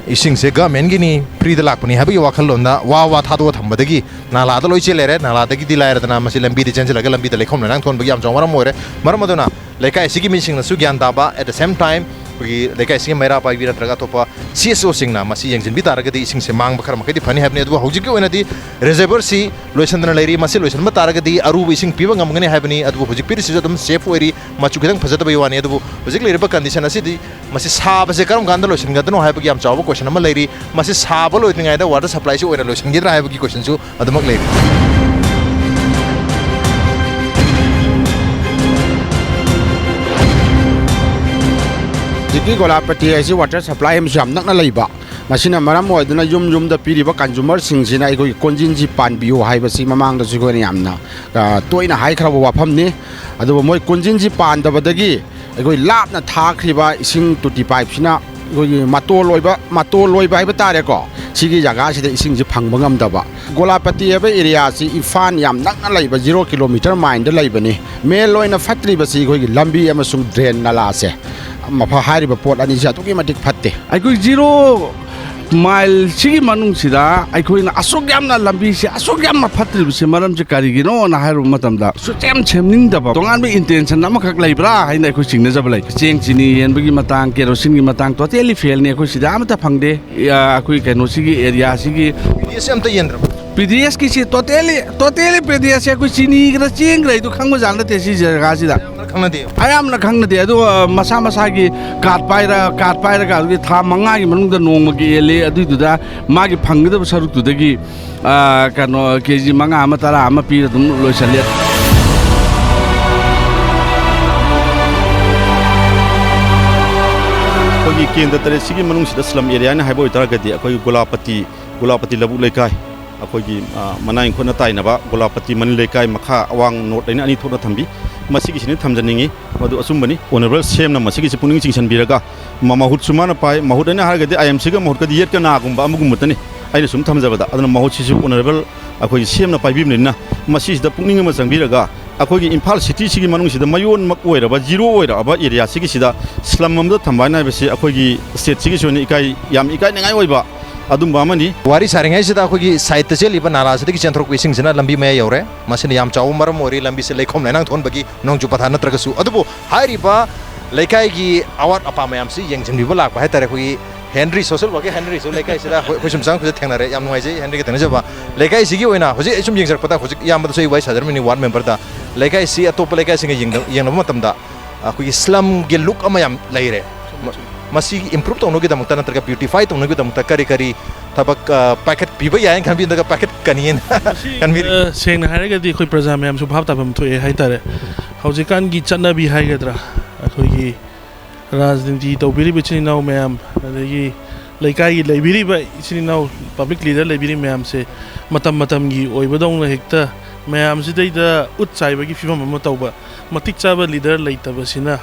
ꯏꯁꯤꯡꯁꯦ ꯒꯃꯦꯟꯒꯤꯅꯤ, ꯐ꯭ꯔꯤꯗ ꯂꯥꯛꯄꯅꯤ ꯍꯥꯏꯕꯒꯤ ꯋꯥꯈꯜꯂꯣꯟꯗ ꯋꯥ ꯋꯥ ꯊꯥꯗꯣꯛꯑ ꯊꯝꯕꯗꯒꯤ ꯅꯥꯂꯥꯗ ꯂꯣꯏ ꯆꯦꯜ ꯂꯩꯔꯦ꯫ ꯅꯥꯂꯥꯗꯒꯤꯗꯤ ꯂꯥꯏꯔꯗꯅ ꯃꯁꯤ ꯂꯝꯕꯤꯗ ꯆꯦꯟꯁꯤꯜꯂꯒ ꯂꯝꯕꯤꯗ ꯂꯩꯈꯣꯝ ꯂꯩꯅꯥꯡ ꯊꯣꯟꯕꯒꯤ ꯌꯥꯝ ꯆꯥꯎꯕ ꯃꯔꯝ ꯑꯣꯏꯔꯦ꯫ ꯃꯔꯝ ꯑꯗꯨꯅ ꯂꯩꯀꯥꯏ ꯑꯁꯤꯒꯤ ꯃꯤꯁꯤꯡꯅꯁꯨ ꯒ꯭ꯌꯥꯟ ꯇꯥꯕ, at the same time ꯑꯩꯈꯣꯏꯒꯤ ꯂꯩꯀꯥꯏ ꯑꯁꯤꯒꯤ ꯃꯩꯔꯥ ꯄꯥꯏꯕꯤ ꯅꯠꯇ꯭ꯔꯒ ꯑꯇꯣꯞꯄ ꯁꯤ ꯑꯦꯁ ꯑꯣꯁꯤꯡꯅ ꯃꯁꯤ ꯌꯦꯡꯁꯤꯟꯕꯤ ꯇꯥꯔꯒꯗꯤ ꯏꯁꯤꯡꯁꯦ ꯃꯥꯡꯕ ꯈꯔ ꯃꯈꯩꯗꯤ ꯐꯅꯤ ꯍꯥꯏꯕꯅꯤ꯫ ꯑꯗꯨꯕꯨ ꯍꯧꯖꯤꯛꯀꯤ ꯑꯣꯏꯅꯗꯤ ꯔꯤꯖꯔꯚꯔꯁꯤ ꯂꯣꯏꯁꯤꯟꯗꯅ ꯂꯩꯔꯤ꯫ ꯃꯁꯤ ꯂꯣꯏꯁꯤꯟꯕ ꯇꯥꯔꯒꯗꯤ ꯑꯔꯨꯕ ꯏꯁꯤꯡ ꯄꯤꯕ ꯉꯝꯒꯅꯤ ꯍꯥꯏꯕꯅꯤ꯫ ꯑꯗꯨꯕꯨ ꯍꯧꯖꯤꯛ ꯄꯤꯔꯤꯁꯤꯁꯨ ꯑꯗꯨꯝ ꯁꯦꯐ ꯑꯣꯏꯔꯤ, ꯃꯆꯨ ꯈꯤꯇꯪ ꯐꯖꯗꯕꯒꯤ ꯋꯥꯅꯤ꯫ ꯑꯗꯨꯕꯨ ꯍꯧꯖꯤꯛ ꯂꯩꯔꯤꯕ ꯀꯟꯗꯤꯁꯟ ꯑꯁꯤꯗꯤ ꯃꯁꯤ ꯁꯥꯕꯁꯦ ꯀꯔꯝ ꯀꯥꯟꯗ ꯂꯣꯏꯁꯤꯟꯒꯗꯅꯣ ꯍꯥꯏꯕꯒꯤ ꯌꯥꯝ ꯆꯥꯎꯕ ꯀꯣꯏꯁꯟ ꯑꯃ ꯂꯩꯔꯤ꯫ ꯃꯁꯤ ꯁꯥꯕ ꯂꯣꯏꯗ꯭ꯔꯤꯉꯩꯗ ꯋꯥꯇꯔ ꯁꯄ꯭ꯂꯥꯏꯁꯤ ꯑꯣꯏꯅ ꯂꯣꯏꯁꯤꯟꯈꯤꯗ꯭ꯔꯥ ꯍꯥꯏꯕꯒꯤ ꯀꯣꯏꯁꯟꯁꯨ ꯑꯗꯨꯃꯛ ꯂꯩꯔꯤ꯫ ꯍꯧꯖꯤꯛꯀꯤ ꯒꯣꯂꯥꯄꯇꯤ ꯍꯥꯏꯁꯤ ꯋꯥꯇꯔ ꯁꯄ꯭ꯂꯥꯏ ꯑꯃꯁꯨ ꯌꯥꯝ ꯅꯛꯅ ꯂꯩꯕ, ꯃꯁꯤꯅ ꯃꯔꯝ ꯑꯣꯏꯗꯨꯅ ꯌꯨꯝ ꯌꯨꯝꯗ ꯄꯤꯔꯤꯕ ꯀꯟꯖꯨꯃꯔꯁꯤꯡꯁꯤꯅ ꯑꯩꯈꯣꯏꯒꯤ ꯀꯣꯟꯖꯤꯟꯁꯤ ꯄꯥꯟꯕꯤꯌꯨ ꯍꯥꯏꯕꯁꯤ ꯃꯃꯥꯡꯗꯁꯨ ꯑꯩꯈꯣꯏꯅ ꯌꯥꯝꯅ, ꯑ, ꯇꯣꯏꯅ ꯍꯥꯏꯈ꯭ꯔꯕ ꯋꯥꯐꯝꯅꯤ꯫ ꯑꯗꯨꯕꯨ ꯃꯣꯏ ꯀꯣꯟꯖꯤꯟꯁꯤ ꯄꯥꯟꯗꯕꯗꯒꯤ ꯑꯩꯈꯣꯏ ꯂꯥꯞꯅ ꯊꯥꯈ꯭ꯔꯤꯕ ꯏꯁꯤꯡ ꯇꯣꯇꯤ ꯄꯥꯏꯞꯁꯤꯅ ꯑꯩꯈꯣꯏꯒꯤ ꯃꯇꯣꯜ ꯑꯣꯏꯕ, ꯃꯇꯣꯜ ꯑꯣꯏꯕ ꯍꯥꯏꯕ ꯇꯥꯔꯦꯀꯣ, ꯁꯤꯒꯤ ꯖꯒꯥꯁꯤꯗ ꯏꯁꯤꯡꯁꯤ ꯐꯪꯕ ꯉꯝꯗꯕ꯫ ꯒꯣꯂꯥꯄꯇꯤ ꯍꯥꯏꯕ ꯑꯦꯔꯤꯌꯥꯁꯤ ꯏꯝꯐꯥꯜ ꯌꯥꯝ ꯅꯛꯅ ꯂꯩꯕ, ꯖꯤꯔꯣ ꯀꯤꯂꯣꯃꯤꯇꯔ ꯃꯥꯏꯟꯗ ꯂꯩꯕꯅꯤ꯫ ꯃꯦꯟ ꯑꯣꯏꯅ ꯐꯠꯇ꯭ꯔꯤꯕꯁꯤ ꯑꯩꯈꯣꯏꯒꯤ ꯂꯝꯕꯤ ꯑꯃꯁꯨꯡ ꯗ꯭ꯔꯦꯟ ꯅꯂꯥꯁꯦ꯫ ꯃꯐ-, ꯍꯥꯏꯔꯤꯕ ꯄꯣꯠ ꯑꯅꯤꯁꯤ ꯑꯗꯨꯛꯀꯤ ꯃꯇꯤꯛ ꯐꯠꯇꯦ꯫ ꯑꯩꯈꯣꯏ ꯖꯤꯔꯣ ꯃꯥꯏꯜꯁꯤꯒꯤ ꯃꯅꯨꯡꯁꯤꯗ ꯑꯩꯈꯣꯏꯅ ꯑꯁꯨꯛ ꯌꯥꯝꯅ ꯂꯝꯕꯤꯁꯦ ꯑꯁꯨꯛ ꯌꯥꯝꯅ ꯐꯠꯇ꯭ꯔꯤꯕꯁꯦ ꯃꯔꯝꯁꯦ ꯀꯔꯤꯒꯤꯅꯣꯅ ꯍꯥꯏꯔꯨꯕ ꯃꯇꯝꯗ, ꯁꯨꯛꯁꯦꯝ ꯁꯦꯝꯅꯤꯡꯗꯕ, ꯇꯣꯉꯥꯟꯕ ꯏꯟꯇꯦꯟꯁꯟ ꯑꯃꯈꯛ ꯂꯩꯕ꯭ꯔꯥ ꯍꯥꯏꯅ ꯑꯩꯈꯣꯏ ꯆꯤꯡꯅꯖꯕ ꯂꯩ꯫ ꯆꯦꯡ ꯆꯤꯅꯤ ꯌꯦꯟꯕꯒꯤ ꯃꯇꯥꯡ, ꯀꯦꯔꯣꯁꯤꯟꯒꯤ ꯃꯇꯥꯡ, ꯇꯣꯇꯦꯂꯤ ꯐꯦꯜꯅꯤ꯫ ꯑꯩꯈꯣꯏ ꯁꯤꯗ ꯑꯃꯠꯇ ꯐꯪꯗꯦ꯫ ꯑ, ꯑꯩꯈꯣꯏ ꯀꯩꯅꯣꯁꯤꯒꯤ ꯑꯦꯔꯤꯌꯥꯁꯤꯒꯤ ꯄꯤ ꯗꯤ ꯑꯦꯁ ꯑꯝꯇ ꯌꯦꯟꯗ꯭ꯔꯕ? ꯄꯤ ꯗꯤ ꯑꯦꯁꯀꯤꯁꯤ ꯇꯣꯇꯦꯂꯤ, ꯇꯣꯇꯦꯂꯤ ꯄꯤ ꯗꯤ ꯑꯦꯁꯁꯦ ꯑꯩꯈꯣꯏ ꯆꯤꯅꯤꯒꯤꯔ ꯆꯦꯡꯒꯤꯔ ꯍꯥꯏꯗꯣ ꯈꯪꯕꯖꯥꯠ ꯅꯠꯇꯦ ꯁꯤ ꯖꯒꯥꯁꯤꯗ꯫ ꯈꯪꯅꯗꯦ꯫ ꯑꯌꯥꯝꯕꯅ ꯈꯪꯅꯗꯦ꯫ ꯑꯗꯨꯒ ꯃꯁꯥ ꯃꯁꯥꯒꯤ ꯀꯥꯔꯗ ꯄꯥꯏꯔ, ꯀꯥꯔꯗ ꯄꯥꯏꯔꯒ ꯑꯗꯨꯒꯤ ꯊꯥ ꯃꯉꯥꯒꯤ ꯃꯅꯨꯡꯗ ꯅꯣꯡꯃꯒꯤ ꯌꯦꯜꯂꯤ꯫ ꯑꯗꯨꯏꯗꯨꯗ ꯃꯥꯒꯤ ꯐꯪꯒꯗꯕ ꯁꯔꯨꯛꯇꯨꯗꯒꯤ, ꯑ, ꯀꯩꯅꯣ, ꯀꯦ ꯖꯤ ꯃꯉꯥ ꯑꯃ, ꯇꯔꯥ ꯑꯃ ꯄꯤꯔ ꯑꯗꯨꯝ ꯂꯣꯏꯁꯜꯂꯦ꯫ ꯑꯩꯈꯣꯏꯒꯤ ꯀꯦꯟꯗ꯭ꯔ ꯇꯔꯦꯠꯁꯤꯒꯤ ꯃꯅꯨꯡꯁꯤꯗ ꯁ꯭ꯂꯝ ꯑꯦꯔꯤꯌꯥꯅꯤ ꯍꯥꯏꯕ ꯑꯣꯏꯇꯥꯔꯒꯗꯤ ꯑꯩꯈꯣꯏꯒꯤ ꯒꯣꯂꯥꯄꯇꯤ, ꯒꯣꯂꯥꯄꯇꯤ ꯂꯧꯕꯨꯛ ꯂꯩꯀꯥꯏ, ꯑꯩꯈꯣꯏꯒꯤ, ꯑ, ꯃꯅꯥꯛ ꯏꯪꯈꯣꯠꯅ ꯇꯥꯏꯅꯕ ꯒꯣꯂꯥꯄꯇꯤ ꯃꯅꯤ ꯂꯩꯀꯥꯏ ꯃꯈꯥ ꯑꯋꯥꯡ ꯅꯣꯔꯠ ꯍꯥꯏꯅ ꯑꯅꯤ ꯊꯣꯛꯅ ꯊꯝꯕꯤ꯫ ꯃꯁꯤꯒꯤꯁꯤꯅ ꯊꯝꯖꯅꯤꯡꯉꯤ꯫ ꯃꯗꯨ ꯑꯆꯨꯝꯕꯅꯤ꯫ ꯑꯣꯅꯔꯦꯕꯜ ꯁꯤ ꯑꯦꯝꯅ ꯃꯁꯤꯒꯤꯁꯤ ꯄꯨꯛꯅꯤꯡ ꯆꯤꯡꯁꯤꯟꯕꯤꯔꯒ ꯃ-, ꯃꯍꯨꯠꯁꯨ ꯃꯥꯅ ꯄꯥꯏ, ꯃꯍꯨꯠ ꯑꯩꯅ ꯍꯥꯏꯔꯒꯗꯤ ꯑꯥꯏ ꯑꯦꯝ ꯁꯤꯒ ꯃꯍꯨꯠꯀꯗꯤ ꯌꯦꯠ ꯀꯅꯥꯒꯨꯝꯕ ꯑꯃꯒꯨꯝꯕꯇꯅꯤ ꯑꯩꯅ ꯁꯨꯝ ꯊꯝꯖꯕꯗ꯫ ꯑꯗꯨꯅ ꯃꯍꯨꯠꯁꯤꯁꯨ ꯑꯣꯅꯔꯦꯕꯜ ꯑꯩꯈꯣꯏꯒꯤ ꯁꯤ ꯑꯦꯝꯅ ꯄꯥꯏꯕꯤꯕꯅꯤꯅ ꯃꯁꯤꯁꯤꯗ ꯄꯨꯛꯅꯤꯡ ꯑꯃ ꯆꯪꯕꯤꯔꯒ ꯑꯩꯈꯣꯏꯒꯤ ꯏꯝꯐꯥꯜ ꯁꯤꯇꯤꯁꯤꯒꯤ ꯃꯅꯨꯡꯁꯤꯗ ꯃꯌꯣꯟꯃꯛ ꯑꯣꯏꯔꯕ, ꯖꯤꯔꯣ ꯑꯣꯏꯔꯛꯑꯕ ꯑꯦꯔꯤꯌꯥꯁꯤꯒꯤꯁꯤꯗ ꯁ꯭ꯂꯝ ꯑꯃꯗ ꯊꯝꯕ ꯍꯥꯏꯅ ꯍꯥꯏꯕꯁꯤ ꯑꯩꯈꯣꯏꯒꯤ ꯁ꯭ꯇꯦꯠꯁꯤꯒꯤꯁꯨ ꯑꯣꯏꯅ ꯏꯀꯥꯏ, ꯌꯥꯝ ꯏꯀꯥꯏꯅꯤꯡꯉꯥꯏ ꯑꯣꯏꯕ ꯑꯗꯨꯝꯕ ꯑꯃꯅꯤ꯫ ꯋꯥꯔꯤ ꯁꯥꯔꯤꯉꯩꯁꯤꯗ ꯑꯩꯈꯣꯏꯒꯤ ꯁꯥꯏꯠꯇ ꯆꯦꯜꯂꯤꯕ ꯅꯥꯂꯥꯁꯤꯗꯒꯤ ꯆꯦꯟꯊꯣꯔꯛꯄ ꯏꯁꯤꯡꯁꯤꯅ ꯂꯝꯕꯤ ꯃꯌꯥ ꯌꯧꯔꯦ꯫ ꯃꯁꯤꯅ ꯌꯥꯝ ꯆꯥꯎꯕ ꯃꯔꯝ ꯑꯣꯏꯔꯤ ꯂꯝꯕꯤꯁꯦ ꯂꯩꯈꯣꯝ ꯂꯩꯅꯥꯡ ꯊꯣꯛꯍꯟꯕꯒꯤ, ꯅꯣꯡꯖꯨ ꯄꯊꯥ ꯅꯠꯇ꯭ꯔꯒꯁꯨ꯫ ꯑꯗꯨꯕꯨ ꯍꯥꯏꯔꯤꯕ ꯂꯩꯀꯥꯏꯒꯤ ꯑꯋꯥꯠ ꯑꯄꯥ ꯃꯌꯥꯝꯁꯤ ꯌꯦꯡꯁꯤꯟꯕꯤꯕ ꯂꯥꯛꯄ ꯍꯥꯏꯇꯥꯔꯦ ꯑꯩꯈꯣꯏꯒꯤ ꯍꯦꯟꯔꯤ, ꯁꯣꯁꯦꯜ ꯋꯥꯔꯛꯀꯤ ꯍꯦꯟꯔꯤꯁꯨ ꯂꯩꯀꯥꯏꯁꯤꯗ ꯑꯩꯈꯣꯏ, ꯑꯩꯈꯣꯏ ꯁꯨꯝ ꯆꯪꯉꯛꯄꯗ ꯊꯦꯡꯅꯔꯦ꯫ ꯌꯥꯝ ꯅꯨꯡꯉꯥꯏꯖꯩ ꯍꯦꯟꯔꯤꯒ ꯊꯦꯡꯅꯖꯕ꯫ ꯂꯩꯀꯥꯏꯁꯤꯒꯤ ꯑꯣꯏꯅ ꯍꯧꯖꯤꯛ ꯑꯩ ꯁꯨꯝ ꯌꯦꯡꯖꯔꯛꯄꯗ, ꯍꯧꯖꯤꯛ ꯏꯌꯥꯝꯕꯗꯁꯨ ꯑꯩ ꯋꯥꯔꯤ ꯁꯥꯖꯔꯝꯃꯤꯅꯤ, ꯋꯥꯔꯗ ꯃꯦꯝꯕꯔꯗ꯫ ꯂꯩꯀꯥꯏꯁꯤ ꯑꯇꯣꯞꯄ ꯂꯩꯀꯥꯏꯁꯤꯡꯒ ꯌꯦꯡꯅ-, ꯌꯦꯡꯅꯕ ꯃꯇꯝꯗ ꯑꯩꯈꯣꯏꯒꯤ ꯁ꯭ꯂꯝꯒꯤ ꯂꯨꯛ ꯑꯃ ꯌꯥꯝ ꯂꯩꯔꯦ꯫ ꯃ-, ꯃꯁꯤ ꯏꯝꯄ꯭ꯔꯨꯞ ꯇꯧꯅꯕꯒꯤꯗꯃꯛꯇ ꯅꯠꯇ꯭ꯔꯒ ꯕ꯭ꯌꯨꯇꯤꯐꯥꯏ ꯇꯧꯅꯕꯒꯤꯗꯃꯛꯇ ꯀꯔꯤ ꯀꯔꯤ ꯊꯕꯛ, ꯑ, ꯄꯥꯏꯈꯠꯄꯤꯕ ꯌꯥꯏꯅ ꯈꯟꯕꯤ, ꯅꯠꯇ꯭ꯔꯒ ꯄꯥꯏꯈꯠꯀꯅꯤꯅ ꯃꯁꯤ, ꯈꯟꯕꯤꯔꯤ? ꯑ, ꯁꯦꯡꯅ ꯍꯥꯏꯔꯒꯗꯤ ꯑꯩꯈꯣꯏ ꯄ꯭ꯔꯖꯥ ꯃꯌꯥꯝꯁꯨ ꯚꯥꯞ ꯇꯥꯐꯝ ꯊꯣꯛꯑꯦ ꯍꯥꯏꯇꯥꯔꯦ꯫ ꯍꯧꯖꯤꯛꯀꯥꯟꯒꯤ ꯆꯠꯅꯕꯤ ꯍꯥꯏꯒꯗ꯭ꯔꯥ, ꯑꯩꯈꯣꯏꯒꯤ ꯔꯥꯖꯅꯤꯇꯤ ꯇꯧꯕꯤꯔꯤꯕ ꯏꯆꯤꯟ ꯏꯅꯥꯎ ꯃꯌꯥꯝ, ꯑꯗꯒꯤ ꯂꯩꯀꯥꯏꯒꯤ ꯂꯩꯕꯤꯔꯤꯕ ꯏꯆꯤꯟ ꯏꯅꯥꯎ ꯄꯕ꯭ꯂꯤꯛ ꯂꯤꯗꯔ ꯂꯩꯕꯤꯔꯤꯕ ꯃꯌꯥꯝꯁꯦ ꯃꯇꯝ ꯃꯇꯝꯒꯤ ꯑꯣꯏꯕꯗꯧꯅ ꯍꯦꯛꯇ ꯃꯌꯥꯝꯁꯤꯗꯩꯗ ꯎꯠ ꯆꯥꯏꯕꯒꯤ ꯐꯤꯕꯝ ꯑꯃ ꯇꯧꯕ, ꯃꯇꯤꯛ ꯆꯥꯕ ꯂꯤꯗꯔ ꯂꯩꯇꯕꯁꯤꯅ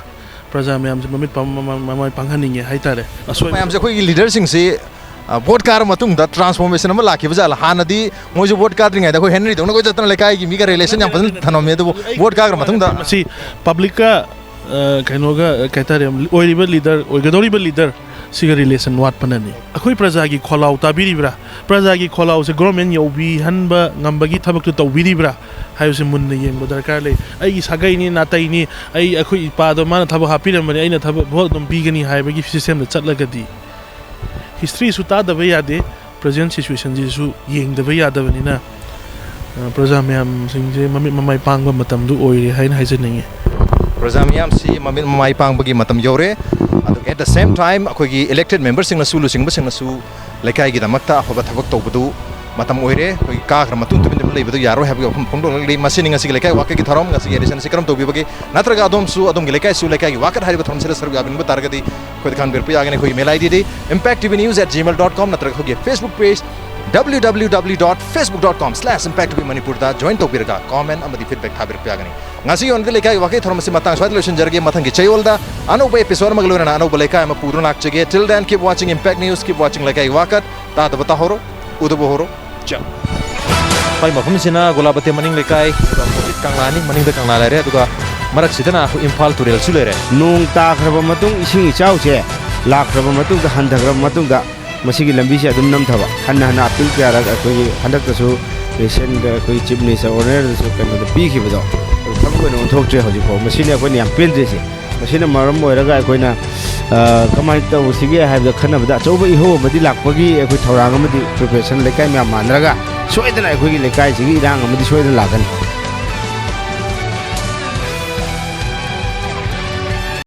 ꯄ꯭ꯔꯖꯥ ꯃꯌꯥꯝꯁꯦ ꯃꯃꯤꯠ ꯄꯥꯡ-, ꯃꯃꯥꯏ, ꯃꯃꯥꯏ ꯄꯥꯡꯍꯟꯅꯤꯡꯉꯦ ꯍꯥꯏꯇꯥꯔꯦ꯫ ꯑꯁꯣꯏꯕ ꯃꯌꯥꯝꯁꯦ ꯑꯩꯈꯣꯏꯒꯤ ꯂꯤꯗꯔꯁꯤꯡꯁꯤ, ꯑ, ꯚꯣꯠ ꯀꯥꯔ ꯃꯇꯨꯡꯗ ꯇ꯭ꯔꯥꯟꯁꯐꯣꯔꯃꯦꯁꯟ ꯑꯃ ꯂꯥꯛꯈꯤꯕ ꯖꯥꯠꯂ? ꯍꯥꯟꯅꯗꯤ ꯃꯣꯏꯁꯨ ꯚꯣꯠ ꯀꯥꯗ꯭ꯔꯤꯉꯩꯗ ꯑꯩꯈꯣꯏ ꯍꯦꯅꯔꯤꯗꯧꯅ ꯀꯣꯏꯆꯠꯇꯅ ꯂꯩꯀꯥꯏꯒꯤ ꯃꯤꯒ ꯔꯤꯂꯦꯁꯟ ꯌꯥꯝ ꯐꯖꯅ ꯊꯝꯃꯝꯃꯦ, ꯑꯗꯨꯕꯨ ꯚꯣꯠ ꯀꯥꯈ꯭ꯔ ꯃꯇꯨꯡꯗ ꯃꯁꯤ ꯄꯕ꯭ꯂꯤꯛꯀ, ꯑ, ꯀꯩꯅꯣꯒ, ꯀꯩ ꯍꯥꯏꯇꯥꯔꯦ, ꯑꯣꯏꯔꯤꯕ ꯂꯤꯗꯔ, ꯑꯣꯏꯒꯗꯧꯔꯤꯕ ꯂꯤꯗꯔ ꯁꯤꯒ ꯔꯤꯂꯦꯁꯟ ꯋꯥꯠꯄꯅꯅꯤ꯫ ꯑꯩꯈꯣꯏ ꯄ꯭ꯔꯖꯥꯒꯤ ꯈꯣꯜꯂꯥꯎ ꯇꯥꯕꯤꯔꯤꯕ꯭ꯔꯥ? ꯄ꯭ꯔꯖꯥꯒꯤ ꯈꯣꯜꯂꯥꯎꯁꯦ ꯒꯣꯔꯃꯦꯟ ꯌꯧꯕꯤꯍꯟꯕ ꯉꯝꯕꯒꯤ ꯊꯕꯛꯇꯨ ꯇꯧꯕꯤꯔꯤꯕ꯭ꯔꯥ ꯍꯥꯏꯕꯁꯤ ꯃꯨꯟꯅ ꯌꯦꯡꯕ ꯗꯔꯀꯥꯔ ꯂꯩ꯫ ꯑꯩꯒꯤ ꯁꯥꯒꯩꯅꯤ, ꯅꯥꯇꯩꯅꯤ, ꯑꯩ, ꯑꯩꯈꯣꯏ ꯏꯄꯥꯗꯣ ꯃꯥꯅ ꯊꯕꯛ ꯍꯥꯞꯄꯤꯔꯝꯕꯅꯤ, ꯑꯩꯅ ꯊꯕꯛ ꯚꯣꯠ ꯑꯗꯨꯝ ꯄꯤꯒꯅꯤ ꯍꯥꯏꯕꯒꯤ ꯁꯤꯁꯇꯦꯝꯗ ꯆꯠꯂꯒꯗꯤ ꯍꯤꯁꯇ꯭ꯔꯤꯁꯨ ꯇꯥꯗꯕ ꯌꯥꯗꯦ, ꯄ꯭ꯔꯖꯦꯟ ꯁꯤꯆꯨꯋꯦꯁꯟꯁꯤꯁꯨ ꯌꯦꯡꯗꯕ ꯌꯥꯗꯕꯅꯤꯅ, ꯑ, ꯄ꯭ꯔꯖꯥ ꯃꯌꯥꯝꯁꯤꯡꯁꯦ ꯃꯃꯤꯠ ꯃꯃꯥꯏ ꯄꯥꯡꯕ ꯃꯇꯝꯗꯨ ꯑꯣꯏꯔꯦ ꯍꯥꯏꯅ ꯍꯥꯏꯖꯅꯤꯡꯉꯤ꯫ ꯄ꯭ꯔꯖꯥ ꯃꯤꯌꯥꯝꯁꯤ ꯃꯃꯤꯠ ꯃꯃꯥꯏ ꯄꯥꯡꯕꯒꯤ ꯃꯇꯝ ꯌꯧꯔꯦ꯫ ꯑꯗꯨꯒ at the same time ꯑꯩꯈꯣꯏꯒꯤ elected memberꯁꯤꯡꯅ, ꯁꯨ ꯂꯨꯆꯤꯡꯕꯁꯤꯡꯅꯁꯨ ꯂꯩꯀꯥꯏꯒꯤꯗꯃꯛꯇ ꯑꯐꯕ ꯊꯕꯛ ꯇꯧꯕꯗꯨ ꯃꯇꯝ ꯑꯣꯏꯔꯦ꯫ ꯑꯩꯈꯣꯏ ꯀꯥꯈ꯭ꯔ ꯃꯇꯨꯡ ꯇꯨꯃꯤꯟ ꯇꯨꯃꯤꯟ ꯂꯩꯕꯗꯨ ꯌꯥꯔꯣꯏ ꯍꯥꯏꯕꯒꯤ ꯋꯥꯐꯝ ꯐꯣꯡꯗꯣꯛꯂꯛꯂꯤ꯫ ꯃꯁꯤꯅꯤ ꯉꯁꯤꯒꯤ ꯂꯩꯀꯥꯏ ꯋꯥꯀꯠꯀꯤ ꯊꯧꯔꯝ꯫ ꯉꯁꯤꯒꯤ editionꯁꯤ ꯀꯔꯝ ꯇꯧꯕꯤꯕꯒꯦ? ꯅꯠꯇ꯭ꯔꯒ ꯑꯗꯣꯝꯁꯨ ꯑꯗꯣꯝꯒꯤ ꯂꯩꯀꯥꯏꯁꯨ ꯂꯩꯀꯥꯏꯒꯤ ꯋꯥꯀꯠ ꯍꯥꯏꯔꯤꯕ ꯊꯧꯔꯝꯁꯤꯗ ꯁꯔꯨꯛ ꯌꯥꯕꯤꯅꯤꯡꯕ ꯇꯥꯔꯒꯗꯤ ꯑꯩꯈꯣꯏꯗ ꯈꯪꯕꯤꯔꯛꯄ ꯌꯥꯒꯅꯤ꯫ ꯑꯩꯈꯣꯏꯒꯤ mail IDꯗꯤ impact T V news at gmail dot com ꯅꯠꯇ꯭ꯔꯒ ꯑꯩꯈꯣꯏꯒꯤ Facebook page W W W dot facebook dot com slash impact T V Manipurꯗ join ꯇꯧꯕꯤꯔꯒ comment ꯑꯃꯗꯤ feedback ꯊꯥꯕꯤꯔꯛꯄ ꯌꯥꯒꯅꯤ꯫ ꯉꯁꯤꯒꯤ ꯑꯣꯏꯅꯗꯤ ꯂꯩꯀꯥꯏꯒꯤ ꯋꯥꯀꯩ ꯊꯧꯔꯝ ꯑꯁꯤ ꯃꯇꯥꯡ ꯁ꯭ꯋꯥꯏꯗ ꯂꯣꯏꯁꯤꯟꯖꯔꯒꯦ꯫ ꯃꯊꯪꯒꯤ ꯆꯌꯣꯜꯗ ꯑꯅꯧꯕ episode ꯑꯃꯒ ꯂꯣꯏꯅꯅ ꯑꯅꯧꯕ ꯂꯩꯀꯥꯏ ꯑꯃ ꯄꯨꯗꯨꯅ ꯂꯥꯛꯆꯒꯦ꯫ Till then, keep watching Impact News, keep watching ꯂꯩꯀꯥꯏ ꯋꯥꯀꯠ꯫ ꯇꯥꯗꯕ ꯇꯥꯍꯧꯔꯣ, ꯎꯗꯕ ꯎꯍꯧꯔꯣ꯫ ꯆꯥꯎ꯫ ꯑꯩꯈꯣꯏ ꯃꯐꯝꯁꯤꯅ ꯒꯣꯂꯥꯕꯇꯦ ꯃꯅꯤꯡ ꯂꯩꯀꯥꯏ, ꯑꯗꯨꯒ opposite ꯀꯪꯂꯥꯅꯤ, ꯃꯅꯤꯡꯗ ꯀꯪꯂꯥ ꯂꯩꯔꯦ, ꯑꯗꯨꯒ ꯃꯔꯛꯁꯤꯗꯅ ꯑꯩꯈꯣꯏ ꯏꯝꯐꯥꯜ ꯇꯨꯔꯦꯜꯁꯨ ꯂꯩꯔꯦ꯫ ꯅꯣꯡ ꯇꯥꯈ꯭ꯔꯕ ꯃꯇꯨꯡ, ꯏꯁꯤꯡ ꯏꯆꯥꯎꯁꯦ ꯂꯥꯛꯈ꯭ꯔꯕ ꯃꯇꯨꯡꯗ, ꯍꯟꯊꯈ꯭ꯔꯕ ꯃꯇꯨꯡꯗ, ꯃꯁꯤꯒꯤ ꯂꯝꯕꯤꯁꯦ ꯑꯗꯨꯝ ꯅꯝꯊꯕ꯫ ꯍꯟꯅ ꯍꯟꯅ appeal ꯀꯌꯥꯔꯛ ꯑꯩꯈꯣꯏꯒꯤ ꯍꯟꯗꯛꯇꯁꯨ recent ꯑꯩꯈꯣꯏꯒꯤ Chief Minister Honourꯗꯁꯨ ꯀꯩꯅꯣꯗ ꯄꯤꯈꯤꯕꯗꯣ, ꯑꯗꯨ ꯊꯕꯛ ꯑꯣꯏꯅ ꯑꯣꯟꯊꯣꯛꯇ꯭ꯔꯦ ꯍꯧꯖꯤꯛꯐꯥꯎ꯫ ꯃꯁꯤꯅꯤ ꯑꯩꯈꯣꯏꯅ ꯌꯥꯝ ꯄꯦꯟꯗ꯭ꯔꯤꯁꯦ꯫ ꯃꯁꯤꯅ ꯃꯔꯝ ꯑꯣꯏꯔꯒ ꯑꯩꯈꯣꯏꯅ, ꯑ, ꯀꯃꯥꯏꯅ ꯇꯧꯁꯤꯒꯦ ꯍꯥꯏꯕꯗ ꯈꯟꯅꯕꯗ, ꯑꯆꯧꯕ ꯏꯍꯧ ꯑꯃꯗꯤ ꯂꯥꯛꯄꯒꯤ ꯑꯩꯈꯣꯏ ꯊꯧꯔꯥꯡ ꯑꯃꯗꯤ preparation, ꯂꯩꯀꯥꯏ ꯃꯌꯥꯝ ꯃꯥꯟꯅꯔꯒ ꯁꯣꯏꯗꯅ ꯑꯩꯈꯣꯏꯒꯤ ꯂꯩꯀꯥꯏꯁꯤꯒꯤ ꯏꯔꯥꯡ ꯑꯃꯗꯤ ꯁꯣꯏꯗꯅ ꯂꯥꯛꯀꯅꯤ꯫